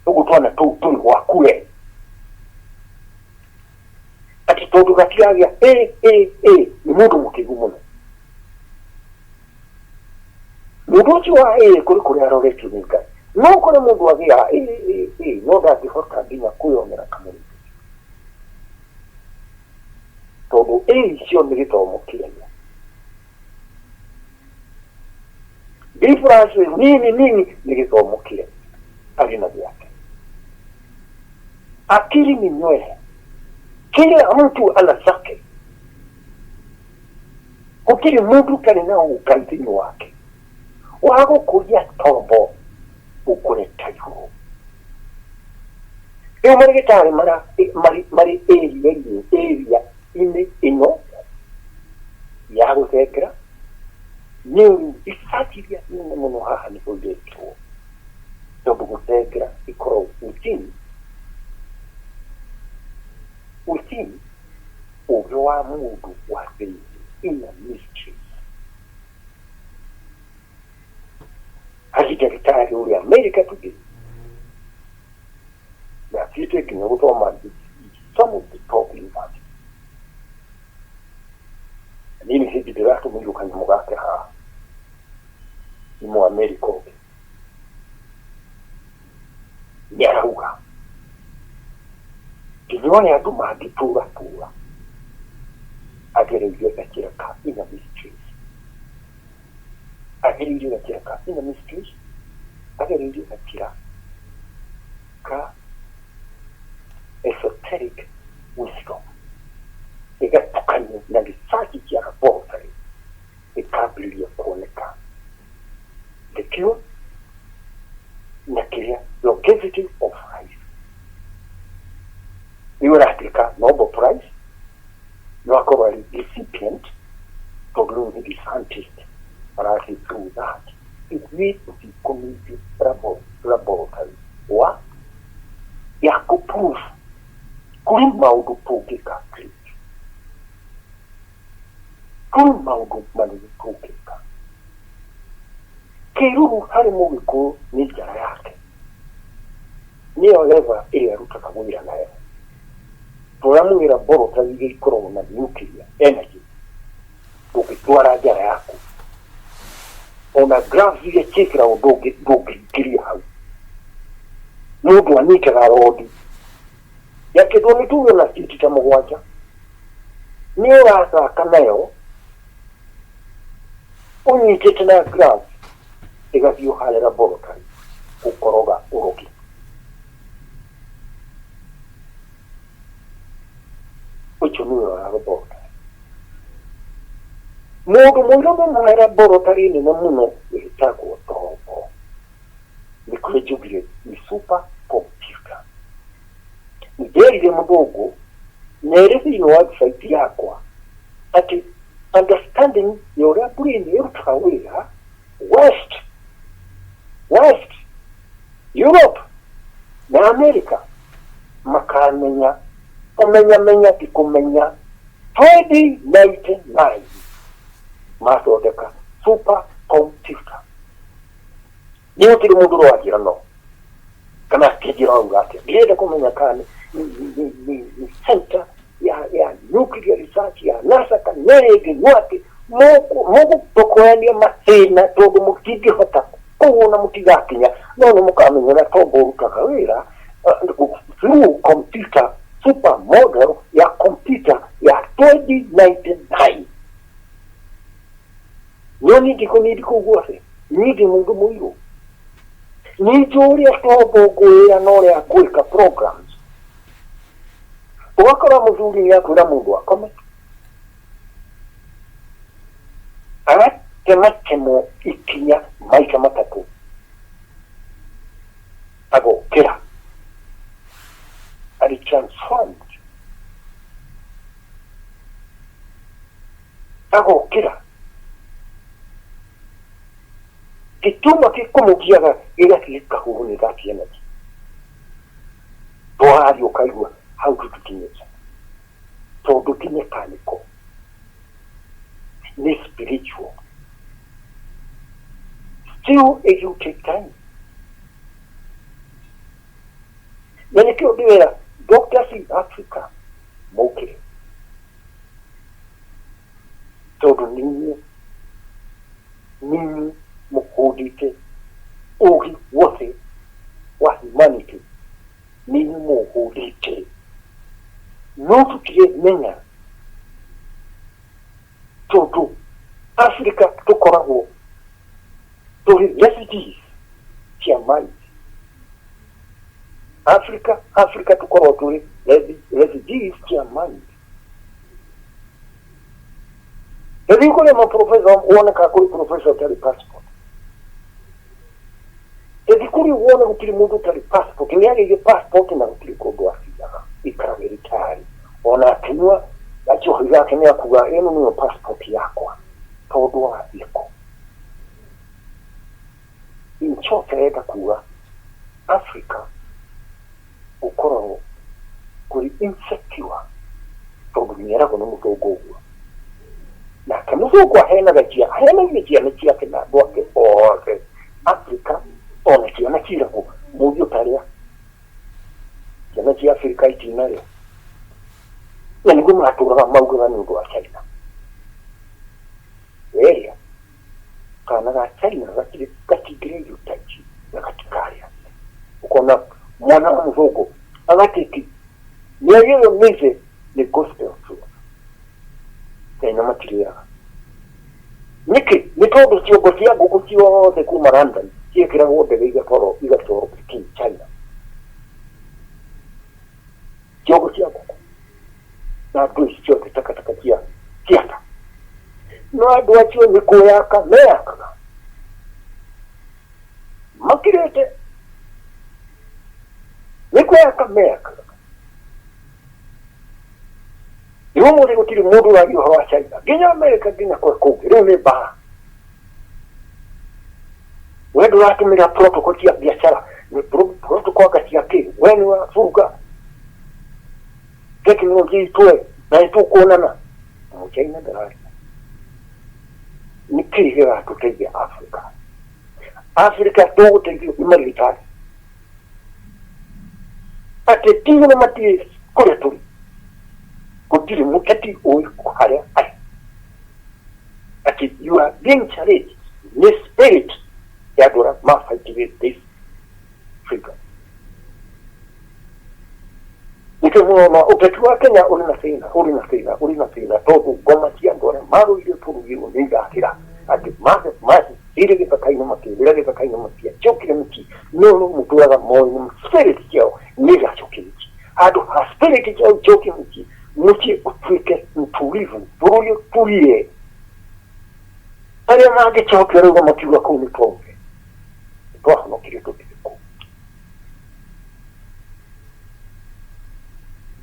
Ũguo twana tũu tũrĩ gwaku we atĩ tondũ gatiragĩa ĩ ĩ ĩ nĩ mũndũ mũkĩgu mũno. Mũndũ ũcio wa ĩ kũrĩ kũrĩa aroretio nĩ Ngai. No kũrĩ mũndũ agĩaga ĩ ĩ ĩ no ndangĩhota nginya kwĩyonera kamũrĩndũ tondũ ĩ icio nĩ gĩthomo kĩnene. Difference nini nini nĩ gĩthomo kĩnene arĩ na gĩake. Akili ni nywele, kila mtu ana zake. Gũtirĩ mũndũ ũtarĩ na ũngai thĩinĩ wake wa gũkũria tombo ũkũre ta igũrũ. Rĩu marĩgĩtarĩ marĩ marĩ area-inĩ area-inĩ ĩno ya gũthengera nĩ research iria nene mũno haha nĩho irekwo tondũ gũthengera ĩkoragwo within ũgĩ wa mũndũ wa thĩinĩ, inner mysteries. Harĩ ndagĩtarĩ ũrĩa America today na athiĩte nginya gũthoma some of the top universities. Niĩ nĩ hĩndĩ ndĩratũmĩirwo kanyamũ gake haha nĩ Mũamerika ũngĩ nĩ arauga nginya ũrĩa andũ mangĩtũra tũra agereirie gakĩra ka inner mysteries, agereirie gakĩra ka inner mysteries, agereirie gakĩra ka esoteric wisdom ĩgatukanio na research cia laboratory ĩkambĩrĩria kuoneka the cure na kĩrĩa longevity of life. Rĩu aratuĩka Nobel Prize no akorwo arĩ recipient tondũ rĩu nĩ scientist arathiĩ through that. Ithuĩ tũtikũmĩtie laboratory wa ya kũ prove kũrĩ maũndũ tũngĩka create, kũrĩ maũndũ manene tũngĩka. Kĩruru harĩ mũgĩkũyũ nĩ njara yake, nĩyo lever ĩrĩa arutaga wĩra nayo. Tũramwĩra laboratory iria ikoragwo na nuclear energy ndũngĩtwara njara yaku ona gloves iria ciĩkĩragwo ndũngĩingĩria hau. Mũndũ anyitaga rodi yakĩndwo nĩ tuge na citi ta 7 nĩ ũrathaka nayo ũnyitĩte na gloves ĩgathiĩ harĩa laboratory gũkoroga ũrogi. Ũcio nĩ wĩra wa laboratory. Mũndũ mũirũ mũmũhe laboratory nene mũno ĩtagwo tombo nĩ kũrĩ njugire nĩ super computer. Nderire mũthũngũ na ĩrĩ thĩinĩ wa website yakwa atĩ understanding ya ũrĩa brain ĩrutaga wĩra West Europe na America makamenya kũmenyamenya ti kũmenya 2099 mathondeka super computer. Nĩ gũtirĩ mũndũ ũranjĩra no. Kana akĩnjĩra auga atĩa? Ndĩrenda kũmenya kana nĩ center ya nuclear research ya NASA kana ĩngĩ, no atĩ mũgũtũkoyania mathĩna tondũ mũtingĩhota kũu ona mũtigakinya, no nĩ mũkamenya ũrĩa tombo ũrutaga wĩra through computer super model ya computer ya 2099. No niĩ ndikũ niĩ ndikũu guothe, niĩ ndĩ mũndũ mũirũ, niĩ njũĩ ũrĩa tombo ngwĩra na ũrĩa ngwĩka programs. Ũgakora mũthuri nĩ akwĩra mũndũ akome, agatematemo ikinya maita matatũ, agokĩra arĩ transformed, agokĩra gĩtuma gĩkũmũgiaga gĩgathiĩ gĩkahũrwo nĩ that energy. Twaria ũkaigua hau tũtikinyĩte tondũ ti mechanical, nĩ spiritual. Still it will take time, na nĩkĩo ndĩwĩra doctors in Africa mokĩre, tondũ nĩnyuĩ mũhũndĩte ũgĩ wothe wa humanity, nĩnyuĩ mũhũndĩte, no tũtiremenya tondũ Africa tũkoragwo tũrĩ refugees cia mind. Africa tũkoragwo tũrĩ refugees cia mind. Rĩu kũrĩ maprofesa, woneka kũrĩ profesa ũtarĩ passport. Ĩthi kũrĩ wone gũtirĩ mũndũ ũtarĩ passport, nĩ agĩire passport na gũtirĩ kũndũ athiaga, ikaraga ritari ona akĩnyua gacohi gake nĩ akuga ĩno nĩyo passport yakwa, tondũ wathiĩ kũ. In short, arenda kuga Africa gũkoragwo kũrĩ insecure tondũ nĩeragwo nĩ mũthũngũ ũguo, nake mũthũngũ aheanaga aheanagia ciana ciake na andũ ake othe Africa, ona ciana ciragwo mũriũ tarĩa ciana cia Africa itinarĩa, na nĩguo matũraga maugaga nĩ ũndũ wa China. Werĩa kana ga China gatirĩ gatingĩrĩa irio ta ici na gatikarĩa. Ũkona mwana wa mũthũngũ agatĩki mĩario ĩyo mĩthĩ nĩ gospel truth. China matirĩaga nĩkĩ? Nĩ tondũ ciongo cia ngũkũ ciothe kuma London ciĩkĩragwo ndege igatwarwo Peking, China. Ciongo cia ngũkũ na andũ ici ciothe takataka cia ciata, no andũ acio nĩ kwĩyaka meyakaga makirĩte, nĩ kwĩyaka meyakaga. Rĩu ũmũthĩ gũtirĩ mũndũ ũraria ũhoro wa China, nginya America, nginya kũrĩa kũngĩ. Rĩu nĩ mbara, we ndũratũmĩra protocol cia biacara, nĩ protocol anga cia kĩ, we nĩ waburuga tekinoronjĩ itũ we, na nĩ tũkuonana. Mũchina ndararia. Nĩ kĩĩ gĩgatũteithia Africa? Africa tũgũteithio nĩ marigitari atĩ tigana matirĩ kũrĩa tũrĩ, gũtirĩ mũteti ũĩ harĩa arĩ, atĩ you are being challenged nĩ spirit ya andũ arĩa mabaitire this freedom. Nĩkĩo mũrona ũteti wa Kenya ũrĩ na thĩna, ũrĩ na thĩna, ũrĩ na thĩna, tondũ ngoma cia andũ arĩa marũire bũrũri ũyũ nĩ irakĩra atĩ mathire gĩthaka-inĩ, makĩũrĩra gĩthaka-inĩ, matiacokire mũciĩ, no no mũtũraga moĩ nĩ spirit ciao nĩ igacokio mũciĩ. Handũ ha spirit ciao icoke mũciĩ, mũciĩ ũtuĩke mtulivu, bũrũri ũturie, arĩa mangĩcokio rĩu makiuga kũu nĩ twaumire, twahonokire, tũtirĩ kũu.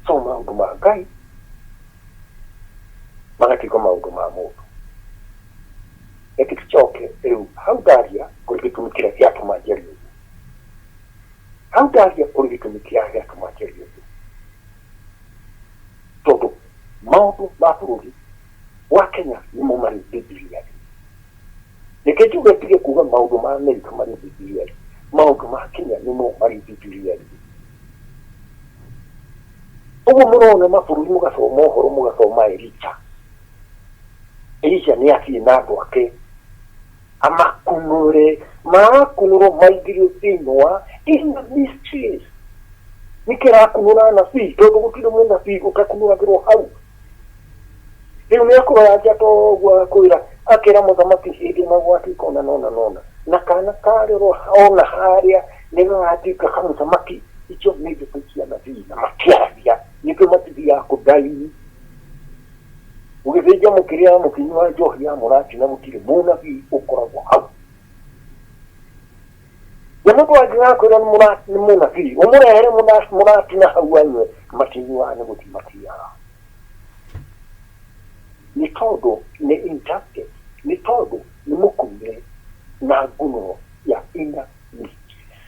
So maũndũ ma Ngai magatuĩka maũndũ ma mũndũ. Reke tũcoke rĩu hau ndaria kũrĩ gĩtũmi kĩrĩa gĩatũma njarie ũguo. Hau ndaria kũrĩ gĩtũmi kĩrĩa gĩatũma njarie ũguo, tondũ maũndũ ma bũrũri wa Kenya nĩmo marĩ Bibilia-inĩ. Reke njuge, ndige kuga maũndũ ma Amerika marĩ Bibilia-inĩ. Maũndũ makinya nĩmo marĩ Bibilia-inĩ. Ũguo mũrona mabũrũri mũgathoma ũhoro mũgathoma Elija. Elija nĩ athiĩ na andũ ake amakunũre, makunũrwo maingĩrio thĩinĩ wa inner mysteries. Nĩkĩ arakunũra anabii? Tondũ gũtirĩ mũnabii ũtakunũragĩrwo hau. Rĩu nĩ akũrora njata ũguo agakwĩra, akera mũthamaki hĩndĩ ĩmwe gwatuĩka ũna na ũna na ũna. Na kana karerwo ona harĩa nĩ gagatuĩka kamũthamaki. Icio nĩ ndeto cia anabii na matiaragia, nĩkĩo matithiaga kũdaini. Mũgĩthĩnja mũkĩrĩaga mũkĩnyuaga njohi ya mũratina gũtirĩ mũnabii ũkoragwo hau. Na mũndũ angĩgakwĩra nĩ mũnabii, ũmũrehere mũratina hau anyue, matinyuaga nĩ gũthiĩ mathiaga. Nĩ tondũ nĩ inducted, nĩ tondũ nĩ mũkunĩre na ngunũro ya inner mysteries.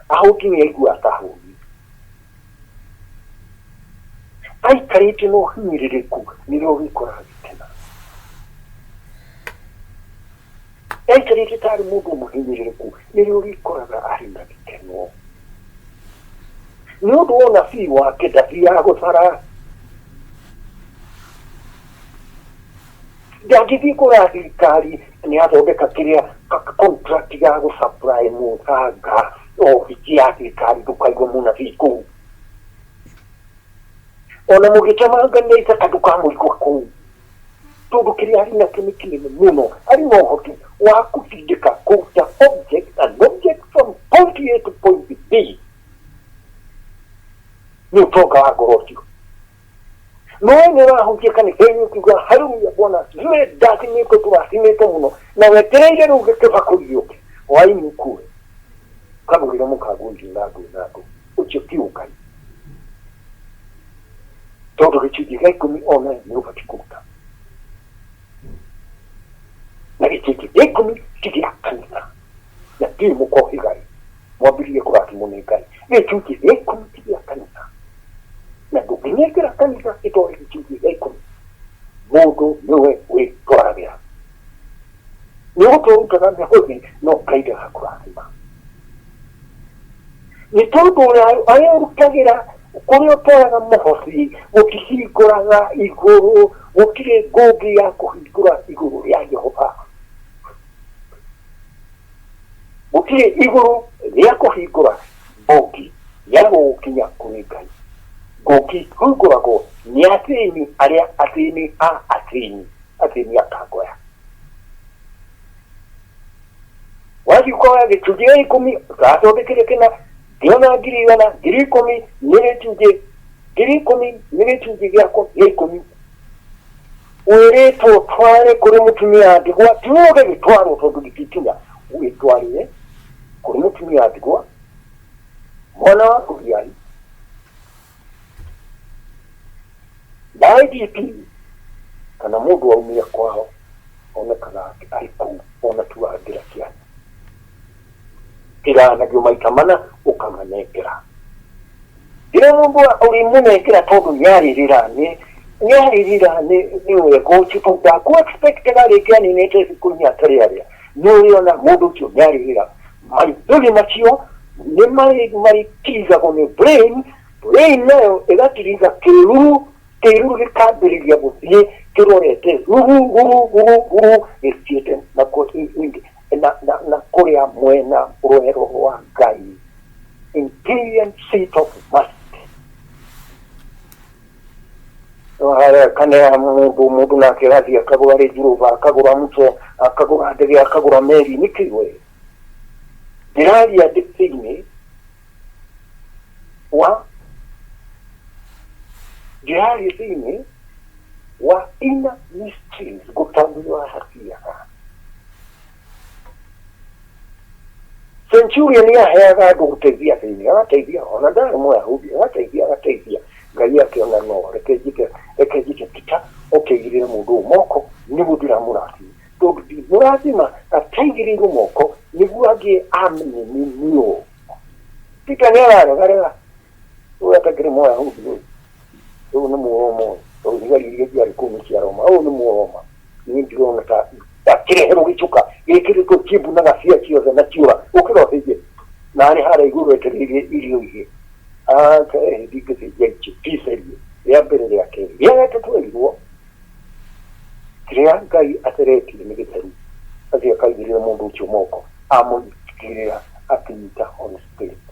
Ahũti nĩ aiguaga ta ahũni. Aikarĩte na ũhinyĩrĩrĩku nĩrĩo ũgĩkoraga gĩkena. Aikarĩte ta arĩ mũndũ mũhinyĩrĩrĩku nĩrĩo ũrĩkoraga arĩ na gĩkeno. Nĩ ũndũ wa ũnabii wake ndathiaga gũthara. Ndangĩthiĩ kũrĩa thirikari nĩ yathondeka kĩrĩa contract ya gũ supply mũthanga obici ya thirikari ndũkaigua mũnabii kũu. Ona mũgĩtemangania ithaka ndũkamũigua kũu. Tondũ kĩrĩa arĩ nakĩo nĩ kĩnene mũno, arĩ na ũhoti wa kũtindĩka kũruta object an object from point A to point B. Nĩ ũtonga wa ngoro ũcio. No we nĩ ũrahunjia kanitha-inĩ ũkiuga haleluya Bwana asifiwe, ndathimĩtwo tũrathimĩtwo mũno, na wetereire rĩu gĩkĩbakũri gĩũke hwaĩ-inĩ ũkue ũkagũrĩra mũkango irio na ndũ na ndũ, ũcio ti ũngai, tondũ gĩcunjĩ gĩa ikũmi ona nĩ ũbatiĩ kũruta, na gĩcunjĩ gĩa ikũmi ti gĩa kanitha na ti mũkohigai mwambĩrĩrie kũrathimwo nĩ Ngai. Gĩcunjĩ gĩa ikũmi ti gĩa kanitha, na ndũngĩnengera kanitha ĩtware gĩcunjĩ gĩa ikũmi, mũndũ nĩwe wĩtwaragĩra. Nĩ ũgũtũrutaga mĩhothi no Ngai ndagakũrathima. Nĩ tondũ arĩa ũrutagĩra kũrĩa ũtwaraga mũhothi gũtihingũraga igũrũ, gũtirĩ ngũngĩ ya kũhingũra igũrũ rĩa Jehova. Gũtirĩ igũrũ rĩa kũhingũra ngũngi ya gũgũkinya kũrĩ Ngai. Ngũngi hingũragwo nĩ athĩni arĩa athĩni a athĩni, athĩni a kangoya. Wathiĩ ũkoya gĩcunjĩ gĩa ikũmi, ũrathondekire kĩna, ngĩona ngiri igana, ngiri ikũmi nĩ gĩcunjĩ, ngiri ikũmi nĩ gĩcunjĩ gĩakwa gĩa ikũmi. Wĩrĩtwo ũtware kũrĩ mũtumia wa ndigwa, ti ũge gĩtwarwo tondũ gĩtikinya, wĩtwarĩre kũrĩ mũtumia wa ndigwa, mwana wa ngũriai, na IDP, kana mũndũ waumire kwao onekaga arĩ kũu ona tu angĩra ciana. Kĩganagio maita mana ũkamanengera. Rĩrĩa mũndũ ũrĩmũnengera tondũ nĩarĩrĩra nĩ nĩarĩrĩra nĩ nĩ wega ũcio tondũ ndakũ expectaga rĩngĩ aninĩte thikũ inya atarĩ arĩa nĩ ũrĩona mũndũ ũcio nĩarĩrĩra maithori macio nĩ marĩtirigagwo nĩ brain brain nayo ĩgatiriga kĩruru kĩruru gĩkambĩrĩria gũthiĩ kĩrorete ruru ruru ruru ruru gĩthiĩte na na na kũrĩa mwena rwero rwa Ngai. Imperial seat of mercy. Kana mundu mundu nake agathiĩ akagũra Range Rover, akagũra mto, akagũra ndege, akagũra meri, nĩkĩ we? Ndĩraria ndĩ thĩinĩ wa ndĩraria thĩinĩ wa inner mysteries gũtambũra hathiaga. Centurion aheaga andũ gũteithia athĩni, agateithia ona ndarĩ Mũyahudi, agateithia agateithia. Ngai akĩona no reke njĩke reke njĩke Peter oke aigĩrĩre mũndũ ũyũ moko nĩguo ndĩramũrathima, tondũ ndingĩmũrathima ataigĩrĩirwo moko nĩguo angĩ amenye nĩ niĩ ũ. Peter nĩ araregarega, ũyũ atakĩrĩ Mũyahudi ũyũ, ũyũ nĩ Mũroma ũyũ, tondũ thigari iria ciarĩ kũu nĩ cia Roma, ũyũ nĩ Mũroma, niĩ ndirona ta akĩreherwo gĩcuka. Gĩkĩrĩtwo kĩmbunaga cia ciothe na ciũra ũkĩra ũthĩnje na arĩ harĩa igũrũ etereire irio ihĩe. Aka ndingĩthĩnja icio ticerie rĩa mbere, rĩa kerĩ, rĩa gatatũ erirwo kĩrĩa Ngai atheretie nĩ gĩtheru. Athiĩ akaigĩrĩra mũndũ ũcio moko, amũnyitĩrĩra akĩnyita Holy Spirit.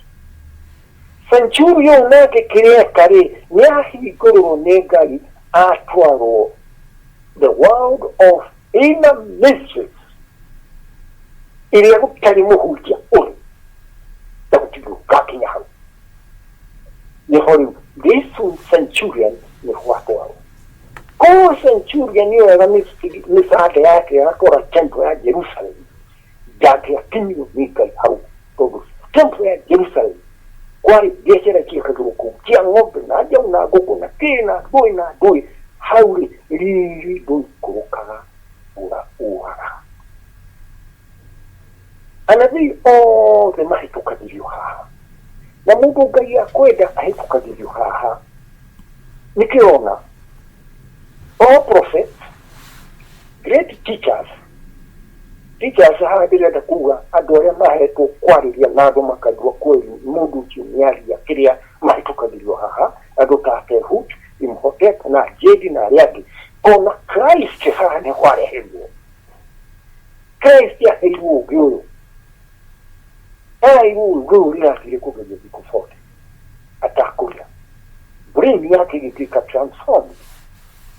Centurion nake kĩrĩa eka rĩ, nĩ ahingũrĩrwo nĩ Ngai atwarwo the world of inner mysteries ĩrĩa gũtarĩ mũhunjia ũrĩ na gũtirĩ ũgakinya hau. Nĩho rĩu this centurion nĩho atwarwo kũu. Centurion yoyaga mĩcanda yake agatwara temple ya Jerusalem. Ndangĩakinyirwo nĩ Ngai hau tondũ temple ya Jerusalem kwarĩ biacara ciĩkagĩrwo kũu cia ng'ombe na njaũ na ngũkũ na kĩ na ndũĩ na ndũĩ. Hau rĩ, riri ndũikũrũkaga, ũra ũraga. Anabii othe mahĩtũkagĩrio haha na mũndũ Ngai akwenda ahĩtũkagĩrio haha. Nĩkĩo all prophets, great teachers, teachers haha ndĩrenda kuga andũ arĩa mahetwo kwarĩria na andũ makaigua kweli mũndũ ũcio nĩaria kĩrĩa, mahĩtũkagĩrio haha, andũ ta Tehut, Imhotep na Jedi na arĩa angĩ. Ona Christ haha nĩho areheirwo. Christ aheirwo ũngĩ ũyũ, aheirwo ũngĩ ũyũ rĩrathire kũgeria thikũ 40 atakũrĩa. Brain yake ĩgĩtuĩka transformed,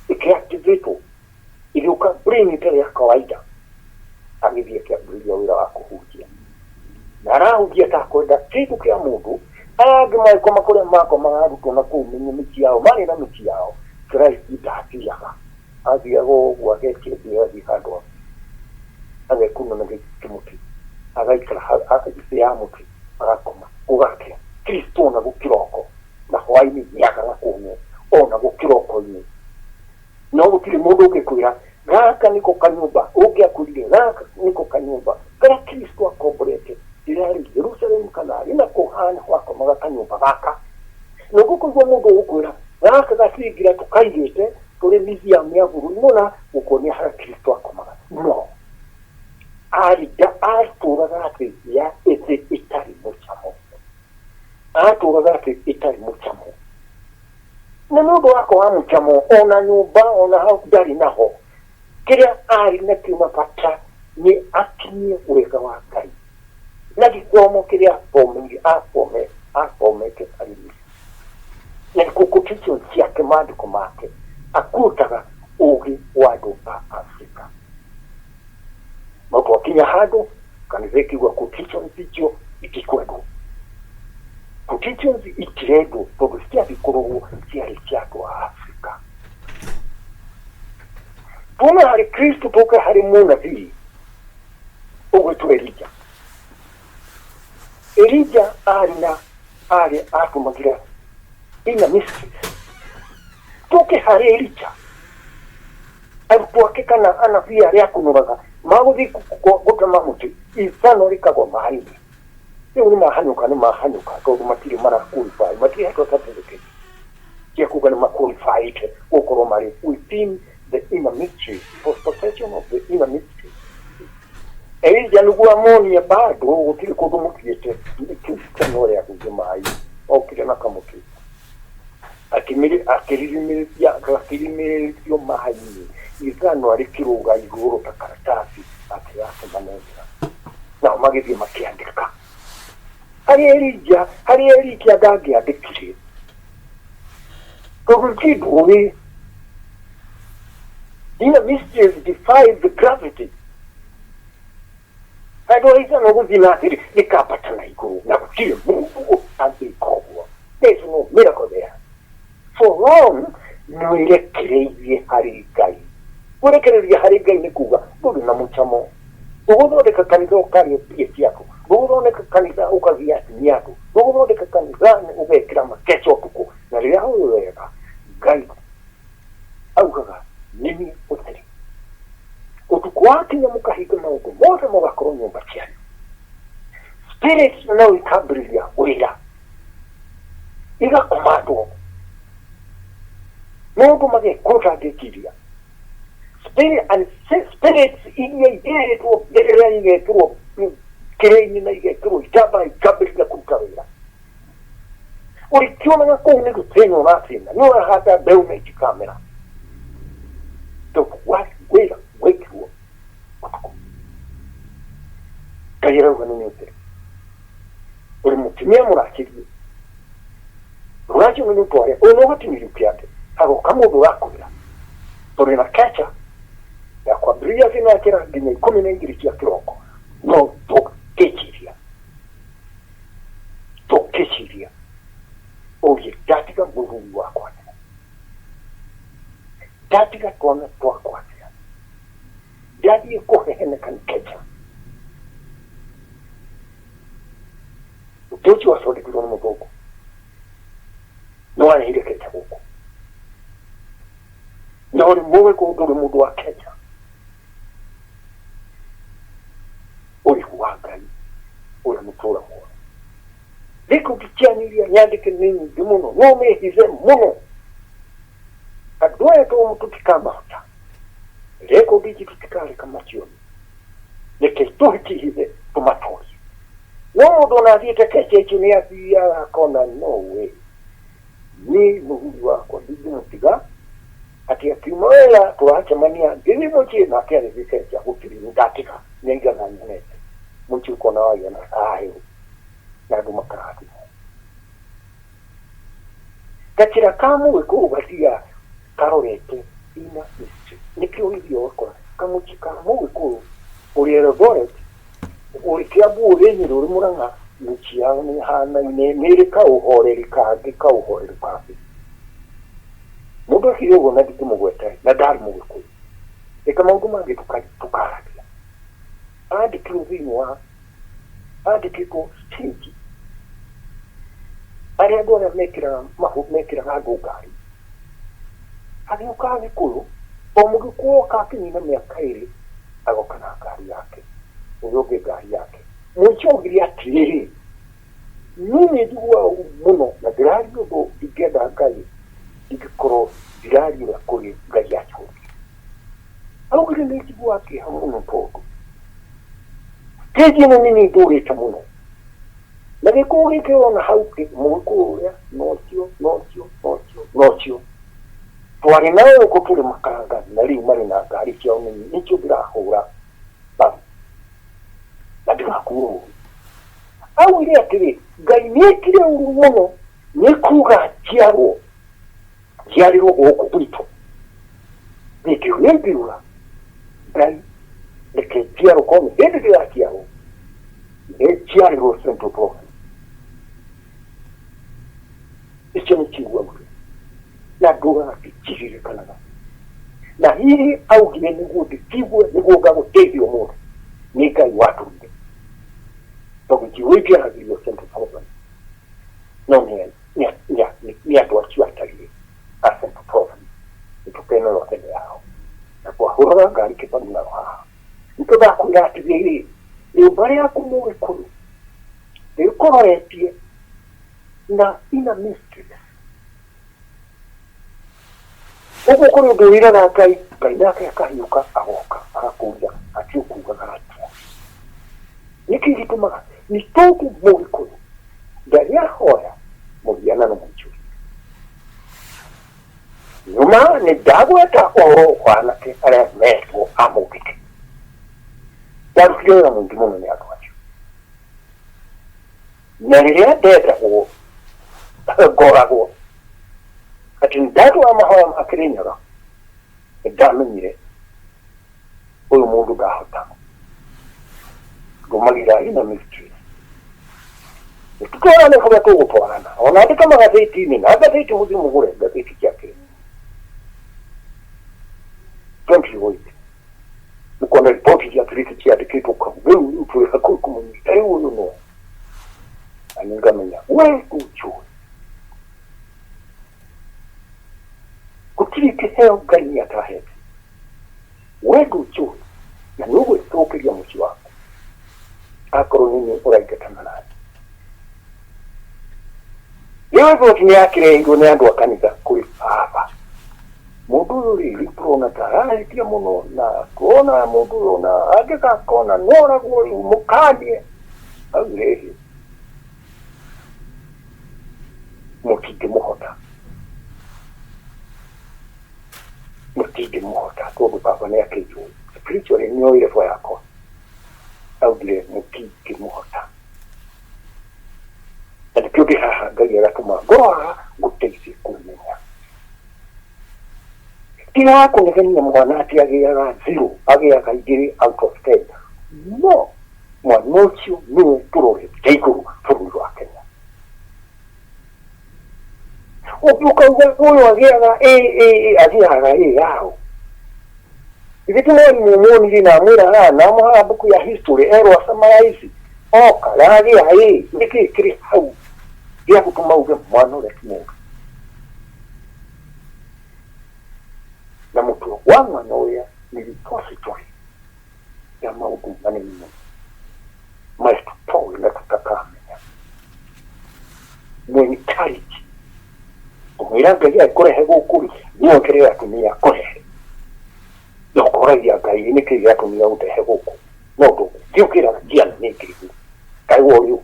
ĩkĩactivatwo, ĩgĩũka brain ĩtarĩ ya kawaida. Agĩthiĩ akĩambĩrĩria wĩra wa kũhunjia na arahunjia atakwenda kĩndũ kĩa mũndũ. Arĩa angĩ magĩkoma kũrĩa makomaga, arutwo na kũu mĩciĩ yao, marĩ na mĩciĩ yao. Christ ndathiaga, athiaga ũguo agetia mbia, agathiĩ handũ agekuna na kĩmũtĩ, agaikara thĩ ya mũtĩ, agakoma. Gũgakĩa Kristo ona gũkĩroko na hwaĩ-inĩ nĩagaga kuonwo ona gũkĩroko-inĩ. No gũtirĩ mũndũ ũngĩkwĩra gaka nĩko kanyũmba ũngĩakwĩrire gaka nĩko kanyũmba karĩa Kristo akomborete rĩrarĩ Jerusalem kana arĩ nako haha akomaga kanyũmba gaka. Nĩguo kũigua mũndũ ũgũkwĩra gaka gacingira tũkaigĩte tũrĩ museum ya bũrũri mũna gũkuonia harĩa Kristo akomaga, no atũraga thĩ ya thĩ ĩtarĩ mũcamo, atũraga thĩ ĩtarĩ mũcamo. Na nĩ ũndũ wa kwaga mũcamo, ona nyũmba ona hau ndarĩ naho. Kĩrĩa arĩ nakĩo na bata nĩ akinyie wega wa Ngai na gĩthomo kĩrĩa athomeire, athomete arĩ Misiri. Na quotation ciake, maandĩko make akuĩkaga ũgĩ wa andũ a Afrika. No twakinya handũ kanitha ĩkiuga quotations icio itikwendwo, quotations itirendwo tondũ ciathiĩ kũrorwo ciarĩ cia andũ a Afrika. Tume harĩ Kristo tũke harĩ mũnabii ũgwĩtwo Elija. Elija arĩ na arĩ atũmagĩra inner mysteries. Tũke harĩ Elija, arutwo ake kana anabii arĩa akunũraga magũthiĩ gũtema mũtĩ, ithano rĩkagwa maĩ-inĩ. Rĩu nĩ mahanyũka, nĩ mahanyũka tondũ matirĩ mara qualify, matirĩ hetwo certificate cia kuga nĩ maqualifyĩte gũkorwo marĩ within the inner mystery, for possession of the inner mystery. Elija nĩguo amonie bado gũtirĩ kũndũ mũthiĩte, kĩno rĩa gũthiĩ maĩ okire na kamũtĩ akĩririmĩrĩria, gakĩrimĩrĩrio maĩ-inĩ, ithanwa rĩkĩrũga igũrũ ta karatathi, akĩmanengera nao magĩthiĩ makĩandĩka. Harĩ Elija, harĩ Elija ndangĩandĩkire tondũ ti ndũĩ inner mysteries defy the gravity. Handũ ha ithanwa gũthiĩ na thĩ, rĩkambata na igũrũ na gũtirĩ mũndũ ũtangĩka ũguo. There is no miracle there so long nwĩrekereirie harĩ Ngai. Kwĩrekereria harĩ Ngai nĩ kuga ndũrĩ na mũcamo. Ndũgũthondeka kanitha ũkarĩa mbia ciaku, ndũgũthondeka kanitha ũkagia atumia andũ, ndũgũthondeka kanitha ũgekĩra makeca ũtukũ. Na rĩrĩa ũĩ wega Ngai augaga nĩniĩ ũtheri, ũtukũ wakinya mũkahinga maũndũ mothe, mũgakorwo nyũmba cianyu, spirit no ikambĩrĩria wĩra, igakomandwo maũndũ magekwo ũtangĩciria. Spirit and spirits iria igĩrĩtwo mbĩrĩra igekĩrwo kĩrĩa-inĩ na igekĩrwo itambaya ikambĩrĩria kũruta wĩra. Ũrĩkĩonaga kũu nĩ gũthĩna ũrathĩna, nĩ ũrahanda mbeũ na itikamera. Tondũ wĩra wekirwo ũtukũ. Ngai arauga nĩ ũtheru. Ũrĩ mũtumia mũracĩrie. Rũracio nĩ rũtware ũyũ no ũgatinĩrio kĩande. Hagoka mũndũ ũrakwĩra tũrĩ na kecha ya kwambĩrĩria thinakĩra nginya 12 cia kĩroko no tũngĩciria tũngĩciria ũrie ndatiga mũthuri wakwa atĩa, ndatiga twana twakwa atĩa, ndathiĩ kũheheneka nĩ kecha. Ũndũ ũcio wathondekirwo nĩ mũthũngũ nĩ warehire kecha gũkũ. Na ũrĩ mũgĩkũyũ ndũrĩ mũndũ wa kecha, ũrĩ wa Ngai ũrĩa mũtũra muoyo. Rekondi cianyu iria nyandĩke nĩ nyingĩ mũno, no nĩ hithe mũno. Andũ aya to tũtikamahota, rekondi ici tũtikareka macione, reke tũcihithe tũmatorie. No mũndũ ona athiĩte kecha icio nĩ athiaga akona no way, niĩ mũthuri wakwa ndingĩmũtiga atĩ akiuma wĩra tũracemania ngĩthiĩ mũciĩ nake agĩthiĩ kecha, gũtirĩ ndatiga nĩ aigaga nyonete mũciĩ ũkona wagĩa na thayũ na andũ makarathimwo. Gacĩra ka mũgĩkũyũ gathiaga karorete inner mystery. Nĩkĩo ũgĩthiĩ ũgakora kamũciĩ ka mũgĩkũyũ ũrĩ Eldoret, ũrĩ Kiambu, ũrĩ Nyĩrĩ, ũrĩ Mũrang'a, mĩciĩ yao nĩ ĩhanaine, nĩ ĩrĩ kaũhoreri kangĩ, kaũhoreru kangĩ. Mũndũ ekire ũguo na ndingĩmũgweta na ndarĩ mũgĩkũyũ. Reke maũndũ mangĩ tũkaragia. Andĩkirwo thĩinĩ wa andĩkĩtwo stage arĩa andũ arĩa mekĩraga mahu mekĩraga andũ ngari agĩũka Agĩkũyũ o mũgĩkũyũ oka akĩnina mĩaka ĩrĩ agoka na ngari yake ũrĩa ũngĩ ngari yake mũico augire atĩrĩrĩ niĩ nĩ njiguaga ũru mũno na ndĩraria ũndũ ingĩenda Ngai ingĩkorwo ndiraria ũrĩa kũrĩ Ngai anjũrie augire nĩ njiguaga kĩeha mũno tondũ stage ĩno nĩ niĩ ndũrĩte mũno na gĩkũyũ gĩkĩ ona hau mũgĩkũyũ ũrĩa nocio nocio nocio nocio twarĩ nao gũkũ tũrĩ makanga na rĩu marĩ na ngari ciao nĩ nĩcio ndĩrahũra mbaru na ndĩrakua ũru augire atĩrĩ Ngai nĩekire ũru mũno nĩ kuga njiarwo njiarĩrwo gũkũ gwitũ ningĩ nĩ ngiuga Ngai reke njiarwo korwo nĩ hĩndĩ ndĩraciarwo nĩ njiarĩrwo Central Province icio nĩ ciugo augire na ndugaga ndiciririkanaga na hihi augire nĩguo ndĩcigue nĩguo ngagũteithia ũmũthĩ nĩ Ngai watũmire tondũ ciugo itiaragĩrio Central Province no nĩ andũ acio atariĩ a Central Province nĩtũkenaga mbere yao na twahũraga ngari kĩbaru nao haha nĩtũgakwĩra atĩrĩrĩ rĩũmba rĩaku mũgĩkũyũ rĩkũroretie na ina mysteries ũguo kũrĩ ũndũ wĩraga Ngai Ngai nake akahiũka agoka agakũria atĩ ũkugaga atĩa nĩkĩ gĩtũmaga nĩ tondũ mũgĩkũyũ ndarĩ ahoya mũhianano mũnjũrie nyuma nĩ ndagweta ũhoro wa anake arĩa metwo a mũngĩkĩ ndarutire wĩra mũingĩ mũno nĩ andũ acio na rĩrĩa ndendagwo ngoragwo atĩ ndatwara mahoya ma Kĩrĩnyaga nĩndamenyire ũyũ mũndũ ndahota ndũmagĩra ina mysteries tũtwarane kũrĩa tũgũtwarana ona andĩka magathĩti-inĩ na ngathĩti mũthiĩ mũgũre ngathĩti cia Kenya don't you wait mũkona riboti cia birithi ciandĩkĩtwo kau rĩu rĩu twĩ hakuhĩ kũmũnyita rĩu ũyũ no na nĩ ngamenya we ndũnjũĩ gũtirĩ kĩheo Ngai nĩ atahete we ndũnjũĩ na nĩ ũgwĩthũkĩria mũciĩ waku akorwo nĩ niĩ ũraingatana nani rĩu riboti nĩ yakĩrehirwo nĩ andũ a kanitha kũrĩ baba. Mũndũ ũyũ rĩ, rĩu tũrona ta arahĩtia mũno na tuona mũndũ ũyũ na angĩgakona noragwo rĩu mũkanie. Augire ĩhĩ, mũtingĩmũhota, mũtingĩmũhota tondũ baba nĩ akĩnjũĩ spiritually, nĩ oĩ level yakwa. Augire mũtingĩmũhota, na nĩkĩo ndĩ haha. Ngai agatũma ngoro haha ngũteithie kũmenya. Tiga kũnegenia mwana atĩ agĩaga 0, agĩaga 2 out of 10. No mwana ũcio nĩwe tũrorete igũrũ bũrũri wa Kenya. Ũngĩ ũkauga ũyũ agĩaga A, A, A, agĩaga A yao. Ithe ti mwarimũ muonire na amwĩra haha na amũhaga mbuku ya history erwo summarize oka yagĩa A. Nĩkĩ kĩrĩ hau gĩa gũtũma uge mwana ũrĩa ti mũũru? Na mũtwe wa mwana ũrĩa nĩ repository ya maũndũ manene mũno marĩa tũtoĩ na tũtakamenya. Mwenkarage ũmwĩra Ngai agĩkũrehe gũkũ rĩ, nĩwe kĩrĩa gĩatũmire akũrehe, na ũkoragia Ngai nĩkĩ gĩatũmire ũndehe gũkũ, no ndũngĩthiĩ ũkĩraga ciana nĩ ngĩgu Ngai wa ũrĩũ.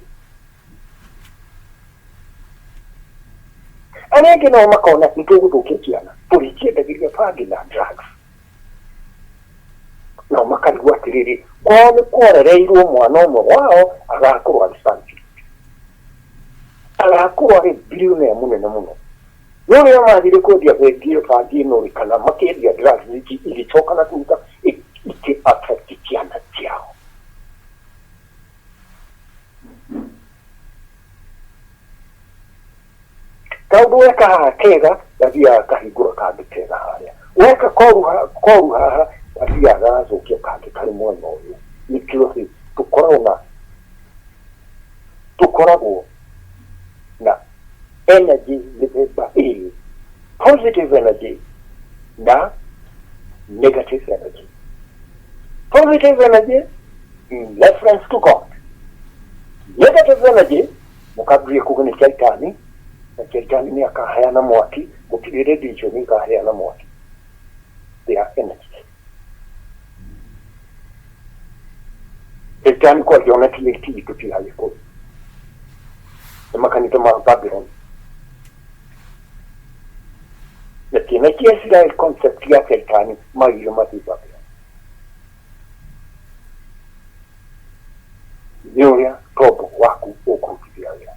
Arĩa angĩ nao makona nĩ tũgũthũkia ciana tũrĩciendagĩria bangi na drugs, nao makarigwo atĩrĩrĩ, kwao nĩ kworereirwo mwana ũmwe wao agakorwo arĩ something, agakorwo arĩ billionaire mũnene mũno. No rĩrĩa mathire kwendia bengi ĩyo bangi ĩno rĩ, kana makĩendia drugs igĩcoka na thutha ikĩ affect ciana ciao. Kaũndũ weka haha kega gathiaga kahingũra kangĩ kega harĩa, weka koru haha gathiaga gagacokia kangĩ karĩ mwena ũyũ. Nĩkĩo thĩ tũkoragwo na energy mĩthemba ĩrĩ, positive energy na negative energy. Positive energy in reference to God, negative energy mũkambĩrĩria kuga nĩ Shaitani, na Shaitani nĩ akaheana mwaki, gũtirĩ religion ĩkaheana mwaki. They are energies. Shaitani kwaria ona ti itũ ti Agĩkũyũ, nĩ makanitha ma Babylon na ciana cia Israel. Concept ya Shaitani magire mathiĩ Babylon nĩ ũrĩa tombo waku ũkũrutithia wĩra.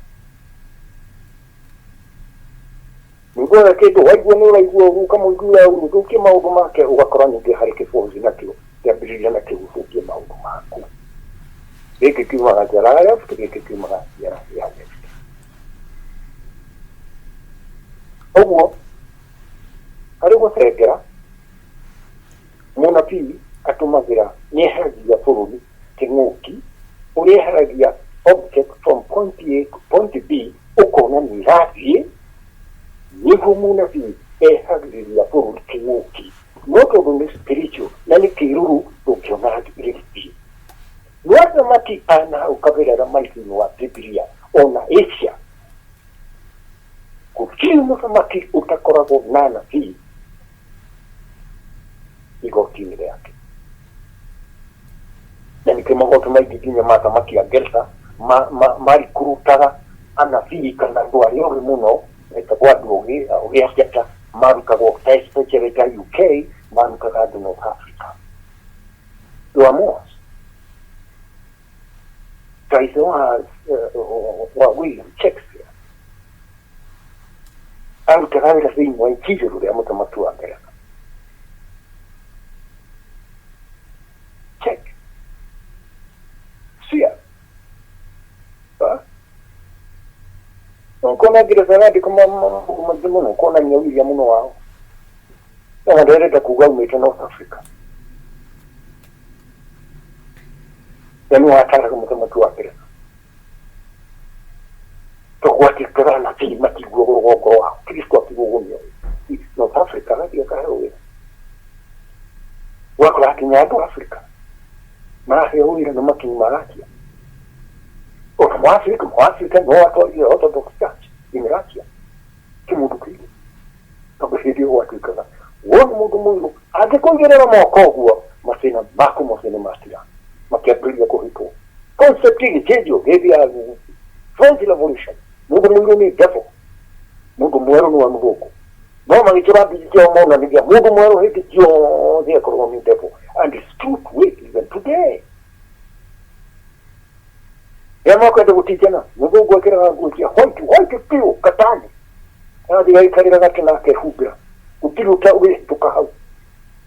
Ningĩ ũrĩa kĩndũ waigua nĩ ũraigua ũru, ũkamũiguĩra ũru, ũthũkie maũndũ make, ũgakora ningĩ harĩ kĩbozi nakĩo kĩambĩrĩria nakĩo gũthũkie maũndũ maku. Gĩkĩ kiumaga njara ya left, gĩkĩ kiumaga njara ya left. Ũguo harĩ gũcengera, mũnabii atũmagĩra nĩ eheragia bũrũri kĩng'ũki, ũrĩa eheragia object from point A to point B, ũkona nĩ ĩrathiĩ. Nĩguo mũnabii ehagĩrĩria bũrũri kĩng'ũki, no tondũ nĩ spiritual na nĩ kĩruru, ndũngĩona gĩgĩthiĩ. No athamaki a na hau kabere arĩa marĩ thĩinĩ wa Bibilia ona Asia, gũtirĩ mũthamaki ũtakoragwo na anabii igoti-inĩ rĩake, na nĩkĩo magoti maingĩ nginya ma athamaki a Ngeretha marikurutaga anabii kana andũ arĩa ogĩ mũno, metagwo andũ ogĩ a njata, marutagwo especially ta UK, marutaga andũ North Africa. There were more ta ithe wa William Shakespeare arutaga wĩra thĩinĩ wa igũrũ rĩa mũthamaki wa Ngeretha. Check cia ukona Ngeretha arandĩka mabuku maingĩ mũno kuonania ũiria mũno wao, no nderenda kuga aumĩte North Africa na nĩ wataraga mũthamaki wa Ngeretha tũgwatĩkaga anabii matiguaga rũgongo rwa Kristo akigũgũmio North Africa agathiĩ akaheo wĩra. Ũgakora nginya andũ a Africa maraheo wĩra nĩ makiuma Russia. Ona Mũafrika no atwarire Orthodox Church in Russia kĩmũndũ kĩirũ, tondũ hĩndĩ ĩyo gwatuĩkaga wona Angĩkũigĩrĩra moko ũguo, mathĩna maku mothe nĩ matira. Makĩambĩrĩria kũhĩtwo. Concept ĩgĩcenjio hĩndĩ ya French Revolution. Mũndũ mũirũ nĩ devil, mũndũ mwerũ nĩwe mũthũngũ. No magĩcora mbica ciao monanagia mũndũ mwerũ hĩndĩ ciothe akoragwo nĩ devil. And it's true to it even today. Rĩrĩa makwenda gũtinjana, mũthũngũ ekĩraga nguo cia white, white piũ, katani. Arathiĩ agaikarĩra gatĩ na akehumbĩra. Gũtirĩ ũta ũgĩhĩtũka hau.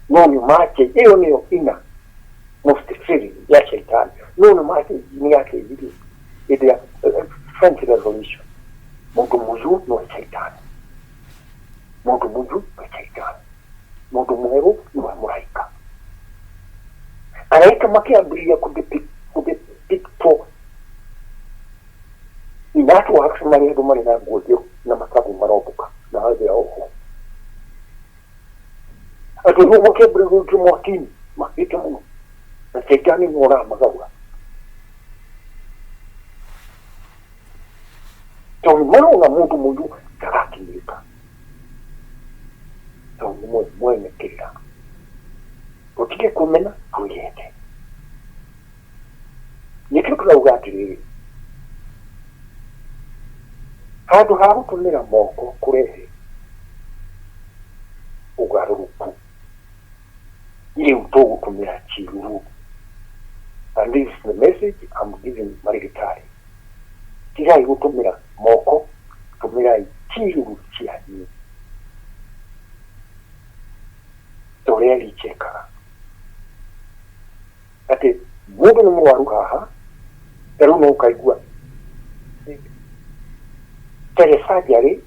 No nĩ mache, ĩyo nĩyo ina most feeling ya shaitani. No nĩ mache nĩ yacenjirie hĩndĩ ya French Revolution. Mũndũ mũirũ nĩwe shaitani. Mũndũ mũirũ nĩwe shaitani. Mũndũ mwerũ nĩwe mũraika. Araika makĩambĩrĩria kũdepictwo in artworks marĩ andũ marĩ na nguo njerũ na mathagu marombũka na thĩ ya ũguo. Andũ rĩu makĩambĩrĩria gũikio mwaki-inĩ makĩte mũno na shaitani nĩwe ũramagaũra. Tondũ marona mũndũ mũirũ ndagakinyĩrĩka. Tondũ nĩ mwene kĩrĩra. Tũtige kũmena twĩyende. Nĩkĩo tũrauga atĩrĩrĩ, handũ ha gũtũmĩra moko kũrehe ũgarũrũku, rĩu tũgũtũmĩra kĩruru. And this is the message I'm giving marĩgĩtarĩ. Tigai gũtũmĩra moko, tũmĩrai kĩruru cianyu. Ta ũrĩa Elija ekaga. Atĩ mũndũ nĩ mũrwaru haha, ta rĩu no ũkaigua telesurgery,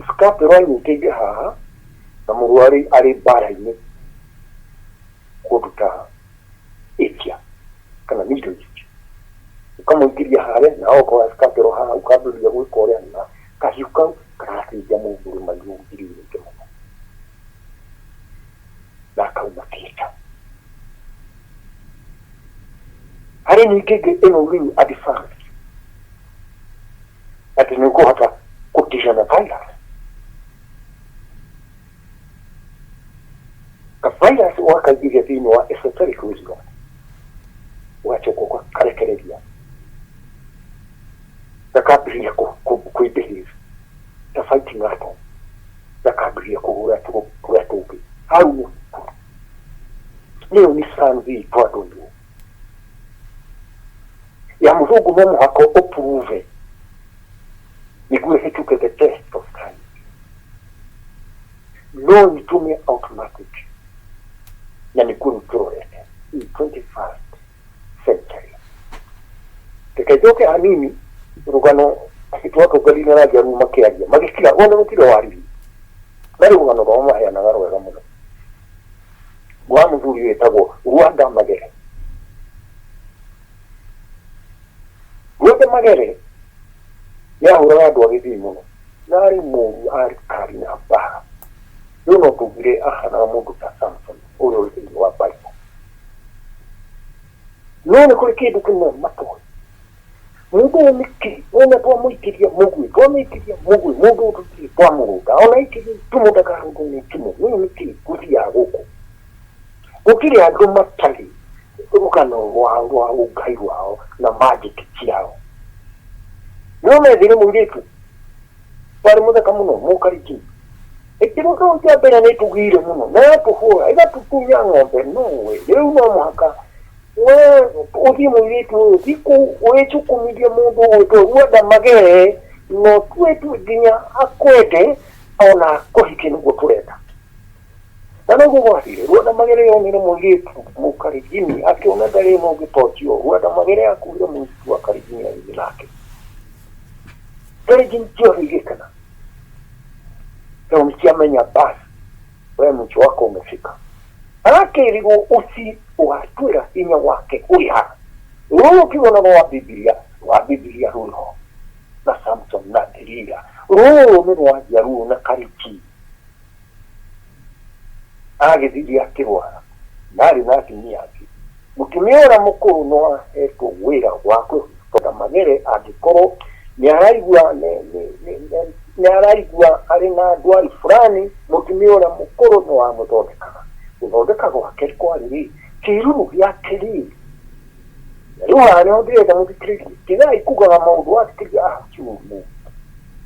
scalpel anyitĩire haha, na mũrwaru arĩ mbara-inĩ kũndũ ta Asia kana Middle East. Ũkamũingĩria harĩa na okoya scalpel haha ũkambĩrĩria gwĩka ũrĩa na kahiũ kau karathĩnja mũndũ ũrĩ mairũ ngiri nyingĩ mũno na akauma theatre. Harĩ ningĩ ĩngĩ ĩno rĩu advanced atĩ nĩ ũkũhota kũdeal na virus. Ka virus ũgakaingĩria thĩinĩ wa esoteric wisdom ũgacoka ũgakarekereria gakambĩrĩria kwĩ-behave ta fighting atom, gakambĩrĩria kũhũra tũrĩa tũngĩ. Hau nĩ nĩyo nĩ sanzi itũ andũ airũ. Ya mũthũngũ no mũhaka ũprove nĩguo ĩhĩtũke the test of time. No itũ nĩ automatic na nĩkuo rĩu tũrorete in 21st century. Reke njoke hanini rũgano twatonganire na Njaruo makĩaria magĩkira ona gũtirĩ waririe marĩ rũgano rwao maheanaga rwega mũno rwa mũthuri wĩtagwo Rwanda Magere. Rwanda Magere nĩ ahũraga andũ a Gĩthii mũno na arĩ mũru arĩ kari na mbara. Rĩu no tugire ahanaga mũndũ ta Samson ũrĩa ũrĩ thĩinĩ wa Bible. No nĩ kũrĩ kĩndũ kĩmwe matoĩ. Mũndũ ũyũ nĩkĩ ona twamũikĩria mũguĩ, twamũikĩria mũguĩ, mũndũ ũyũ tũtirĩ twamũrũnga, ona aikĩria itimũ ndakarũngwo nĩ itimũ, ũyũ nĩkĩ gũthiaga gũkũ? Gũtirĩ andũ matarĩ rũgano rwao rwa ũngai wao na magic ciao. No methire mũirĩtu warĩ mũthaka mũno mũkarinjini. Ĩkĩrwo kĩu kĩa mbere nĩ tũgire mũno na yatũhũra ĩgatũtunya ng'ombe nowe rĩu no mũhaka we ũthiĩ mũirĩtu ũyũ thiĩ kũu wĩcukumithie mũndũ ũgwĩtwo Rwanda Magere na ũtue tu nginya akwende ona akũhikie nĩguo tũrenda. Na nĩguo gwathire, Rwanda Magere yonire mũirĩtu mũkarinjini akĩona ndarĩ na ũngĩ ta ũcio. Rwanda Magere akuire mũirĩtu wa karinjini agĩthiĩ nake. Karinjini ciothe igĩkena tondũ nĩ ciamenya basi we mwisho wako umefika. Arakĩrigwo ũci ũgatuĩra hinya wake ũrĩ ha. Rũrũ ũkĩgona rwa Bibilia, rwa Bibilia rũrĩ ho na Samson na Delila. Rũrũ nĩ rwa Njaruo na Karinjini. Agĩthiire akĩrwara na arĩ na atumia angĩ. Mũtumia ũrĩa mũkũrũ no ahetwo wĩra wa kwĩhũthĩra magere angĩkorwo nĩ araigua nĩ araigua arĩ na ndwari fulani, mũtumia ũrĩa mũkũrũ no amũthondekaga. Gũthondeka gwake kwarĩ rĩ kĩruru gĩake rĩ rĩu haha nĩho ndĩrenda mũthikĩrĩrie tigai kugaga maũndũ wathikĩrĩria ah kiumu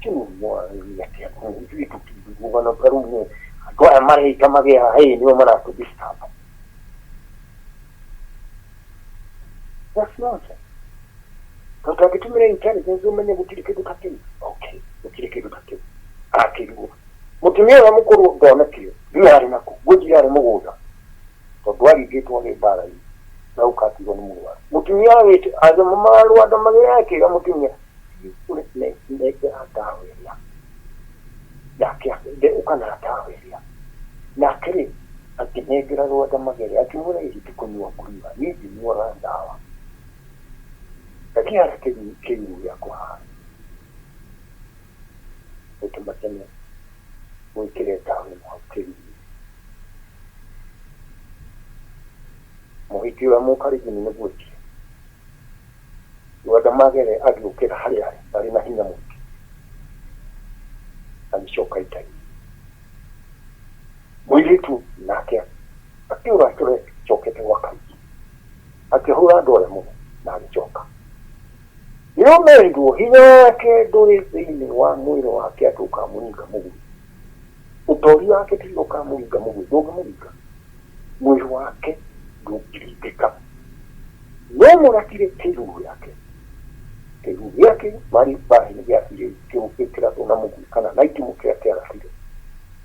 kiumu atĩa ithuĩ tũtingĩiguana ta rĩu nĩ andũ aya mareita magĩa hĩ nĩo maratũ disturb. That's nonsense. Tondũ angĩtũmĩra intelligence ũmenye gũtirĩ kĩndũ ta kĩu. Okay, gũtirĩ kĩndũ ta kĩu. Arakĩrwo. Mũtumia ũrĩa mũkũrũ ndonekire, ndiũĩ arĩ nakũ, ngwĩciria arĩ mũgũnda. Tondũ aringĩtwo arĩ mbara-inĩ na ũkatigwo nĩ mũrwaru. Mũtumia agĩte agĩmama Rwanda magĩra akĩra mũtumia nengera ndawa ĩrĩa nake ũka na ndawa ĩrĩa nake rĩ akĩnengera Rwanda Magere akĩmwĩra ĩhĩ ti kũnyua ngũnyua niĩ ndinyuaga ndawa akĩhara kĩruru gĩakwa haha ũtũmateme wĩkĩre ndawa ĩno hau kĩruru Mũhiki ũrĩa mũkarinjini nĩguo ekire. Rwanda Magere agĩũkĩra harĩa arĩ arĩ na hinya mũingĩ, agĩcoka ita-inĩ. Mũirĩtu nake akĩũra acokete gwa Karinjini, akĩhũra andũ arĩa mũno na agĩcoka. Nĩo merirwo hinya wake ndũrĩ thĩinĩ wa mwĩrĩ wake atĩ ũkamũringa mũguĩ. Ũtori wake tiguo ũkamũringa mũguĩ, ndũngĩmũringa. Mwĩrĩ wake ndũngĩringĩka. No mũratire kĩĩruru gĩake. Kĩĩruru gĩake marĩ mbara-inĩ gĩathire gĩkĩrathwo na mũguĩ kana na itimũ kĩrĩa kĩarathire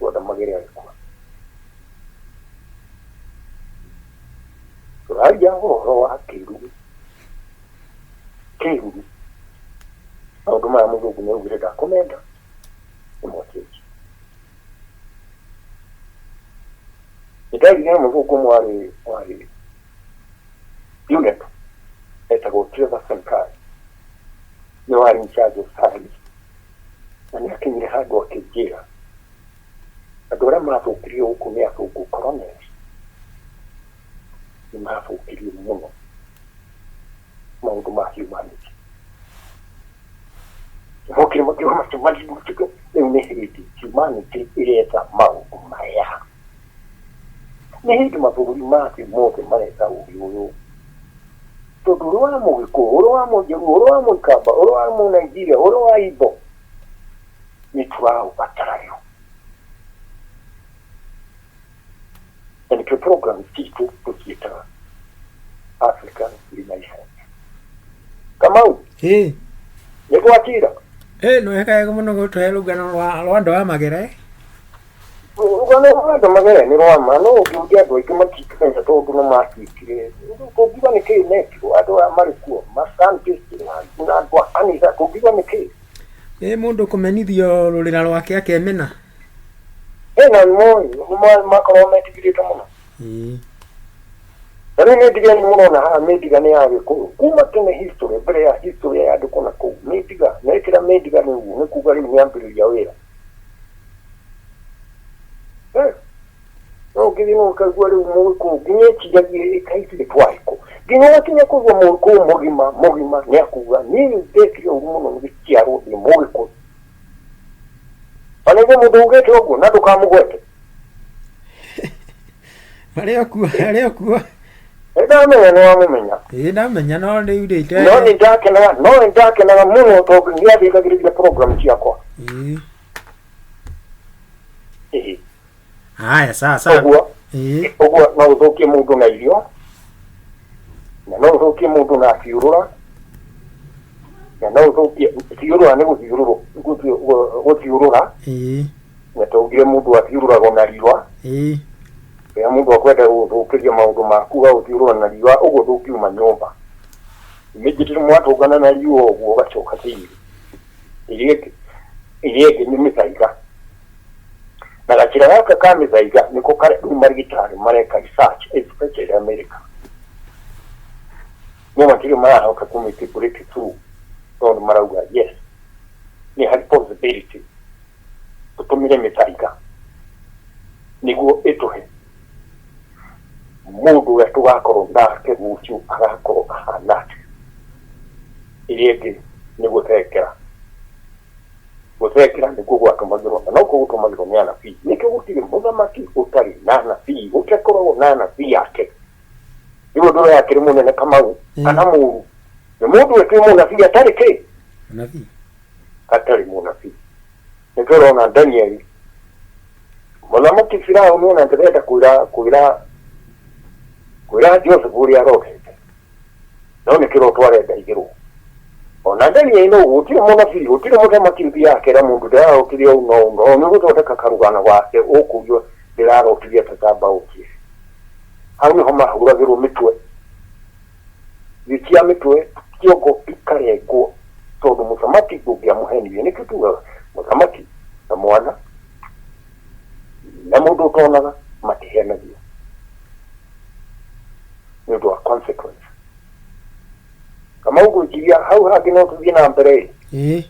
Rwanda Magere agĩkua. Tũraria ũhoro wa kĩĩruru. Kĩĩruru. Maũndũ maya mũthũngũ nĩ augire ndakũmenda nĩ mwakĩnji. Nĩndaiguire mũthũngũ ũmwe warĩ warĩ UNEP etagwo Trevor Sankai nĩwe warĩ in charge of science na nĩ akinyire handũ akĩnjĩra andũ arĩa mathũkirie gũkũ nĩ athũngũ colonials nĩ mathũkirie mũno maũndũ ma humanity mokire makiuga macemania rĩu nĩ hĩndĩ humanity ĩretha maũndũ maya nĩ hĩndĩ mabũrũri ma thĩ mothe maretha ũgĩ ũyũ tondũ ũrĩ wa mũgĩkũyũ ũrĩ wa mũnjaruo ũrĩ wa mũikamba ũrĩ wa mũnaijeria ũrĩ wa Igbo nĩ tũraũbatara rĩu na nĩkĩo program citũ tũciĩtaga African Renaissance. Kamau, Ĩ, nĩ gwakira ĩ nĩ wega wega mũno gũtũhe rũgano rwa andũ a Magere. Rũgano rwa andũ Magere nĩ rwa ma no ũngĩũria andũ aingĩ matingĩmenya tondũ nĩ matuĩkire tũngiuga nĩ kĩĩ mekirwo andũ aya marĩ kuo ma scientist na andũ a kanitha tũngiuga nĩ kĩĩ. Ĩ mũndũ kũmenithio rũrĩra rwake akemena. Ĩna nĩ makoragwo metigĩrĩte mũno. Ĩĩ. Na rĩu mĩndiga ĩno mũrona haha mĩndiga nĩ ya gĩkũyũ kuma tene history mbere ya history ya andũ kũna kũu mĩndiga mekĩra mĩndiga nĩ ũguo nĩ kuga rĩu nĩ ambĩrĩria wĩra. Eh, no ũngĩthiĩ no ũkaigua rĩu mũgĩkũyũ nginya ĩciragie ĩkaithuĩ twarĩ kũ nginya ũgakinya kũigua mũgĩkũyũ mũgima mũgima nĩ akuga niĩ ndekire ũru mũno nĩ gũciarwo ndĩ mũgĩkũyũ. Ona nĩguo mũndũ ugĩte ũguo na ndũkamũgwete. Arĩ o kuo, arĩ o kuo. Nĩndamenya nĩ wamũmenya. Ĩĩ ndamenya no rĩu rĩ No nĩ ndakenaga, no nĩ ndakenaga mũno tondũ nĩ athikagĩrĩria program ciakwa. Ĩĩ. Ĩĩ. Haya sawa sawa. Ũguo Ĩĩ. ũguo no ũthũkie mũndũ na irio na no ũthũkie mũndũ na thiũrũra na no ũthũkie thiũrũra nĩ gũthiũrũrũ gũthiũrũra Ĩĩ. na twaugire mũndũ athiũrũragwo na riũa Ĩĩ. rĩrĩa mũndũ akwenda gũgũthũkĩria maũndũ maku agũthiũrũra na riũa ũguo ndũngiuma nyũmba immediately mwatũngana na riũa ũguo ũgacoka thĩinĩ ĩrĩa ĩngĩ ĩrĩa ĩngĩ nĩ mĩthaiga na gacĩra gaka ka mĩthaiga nĩko karĩa rĩu marigĩtarĩ mareka research especially America no matirĩ marahota kũmĩte break through tondũ marauga yes nĩ harĩ possibility tũtũmĩre mĩthaiga nĩguo ĩtũhe mũndũ ũrĩa tũgakorwo nake rũciũ agakorwo ahana atĩa. Ĩrĩa ĩngĩ nĩ gũthengera. Gũthengera nĩkuo gwatũmagĩrwo na nokuo gũtũmagĩrwo. Ũtũmagĩrwo nĩ anabii. Nĩkĩo gũtirĩ mũthamaki ũtarĩ na anabii, gũtakoragwo na anabii ake. Rĩu ũndũ ũrĩa akĩrĩ mũnene Kamau kana mũru nĩ mũndũ wetwo mũnabii atarĩ kĩ? Mũnabii. Atarĩ mũnabii. Nĩ tũrona Danieli, mũthamaki Firaũni ona ndĩrenda kwĩra kwĩra kwĩra Joseph ũrĩa arotete, no nĩ kĩroto arenda igĩrwo. Ona Danieli no gũtirĩ mũnabii, gũtirĩ mũthamaki ũthiaga akera mũndũ ndĩrarotire ũũ na ũũ na ũũ, nĩ gũthondeka karũgano gake ũkũrio ndĩrarotire atĩ tamba ũkie. Hau nĩho mahũragĩrwo mĩtwe, gĩkia mĩtwe kĩongo ikarengwo tondũ mũthamaki ndũngĩamũhenirie. Nĩkĩo tugaga mũthamaki na mwana na mũndũ ũtonaga matihenagio nĩ ũndũ wa consequence. Kamau, ngwĩciria hau hangĩ no tũthiĩ na mbere ĩ. Ĩĩ.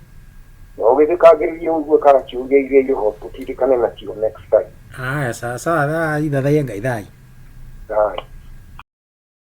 No ũgĩthikagĩrĩrie ũigue kana ciũria iria irĩ ho tũtirikane nacio next time. Haya, sawa sawa, thai, thathaiya Ngai, thai. Thai.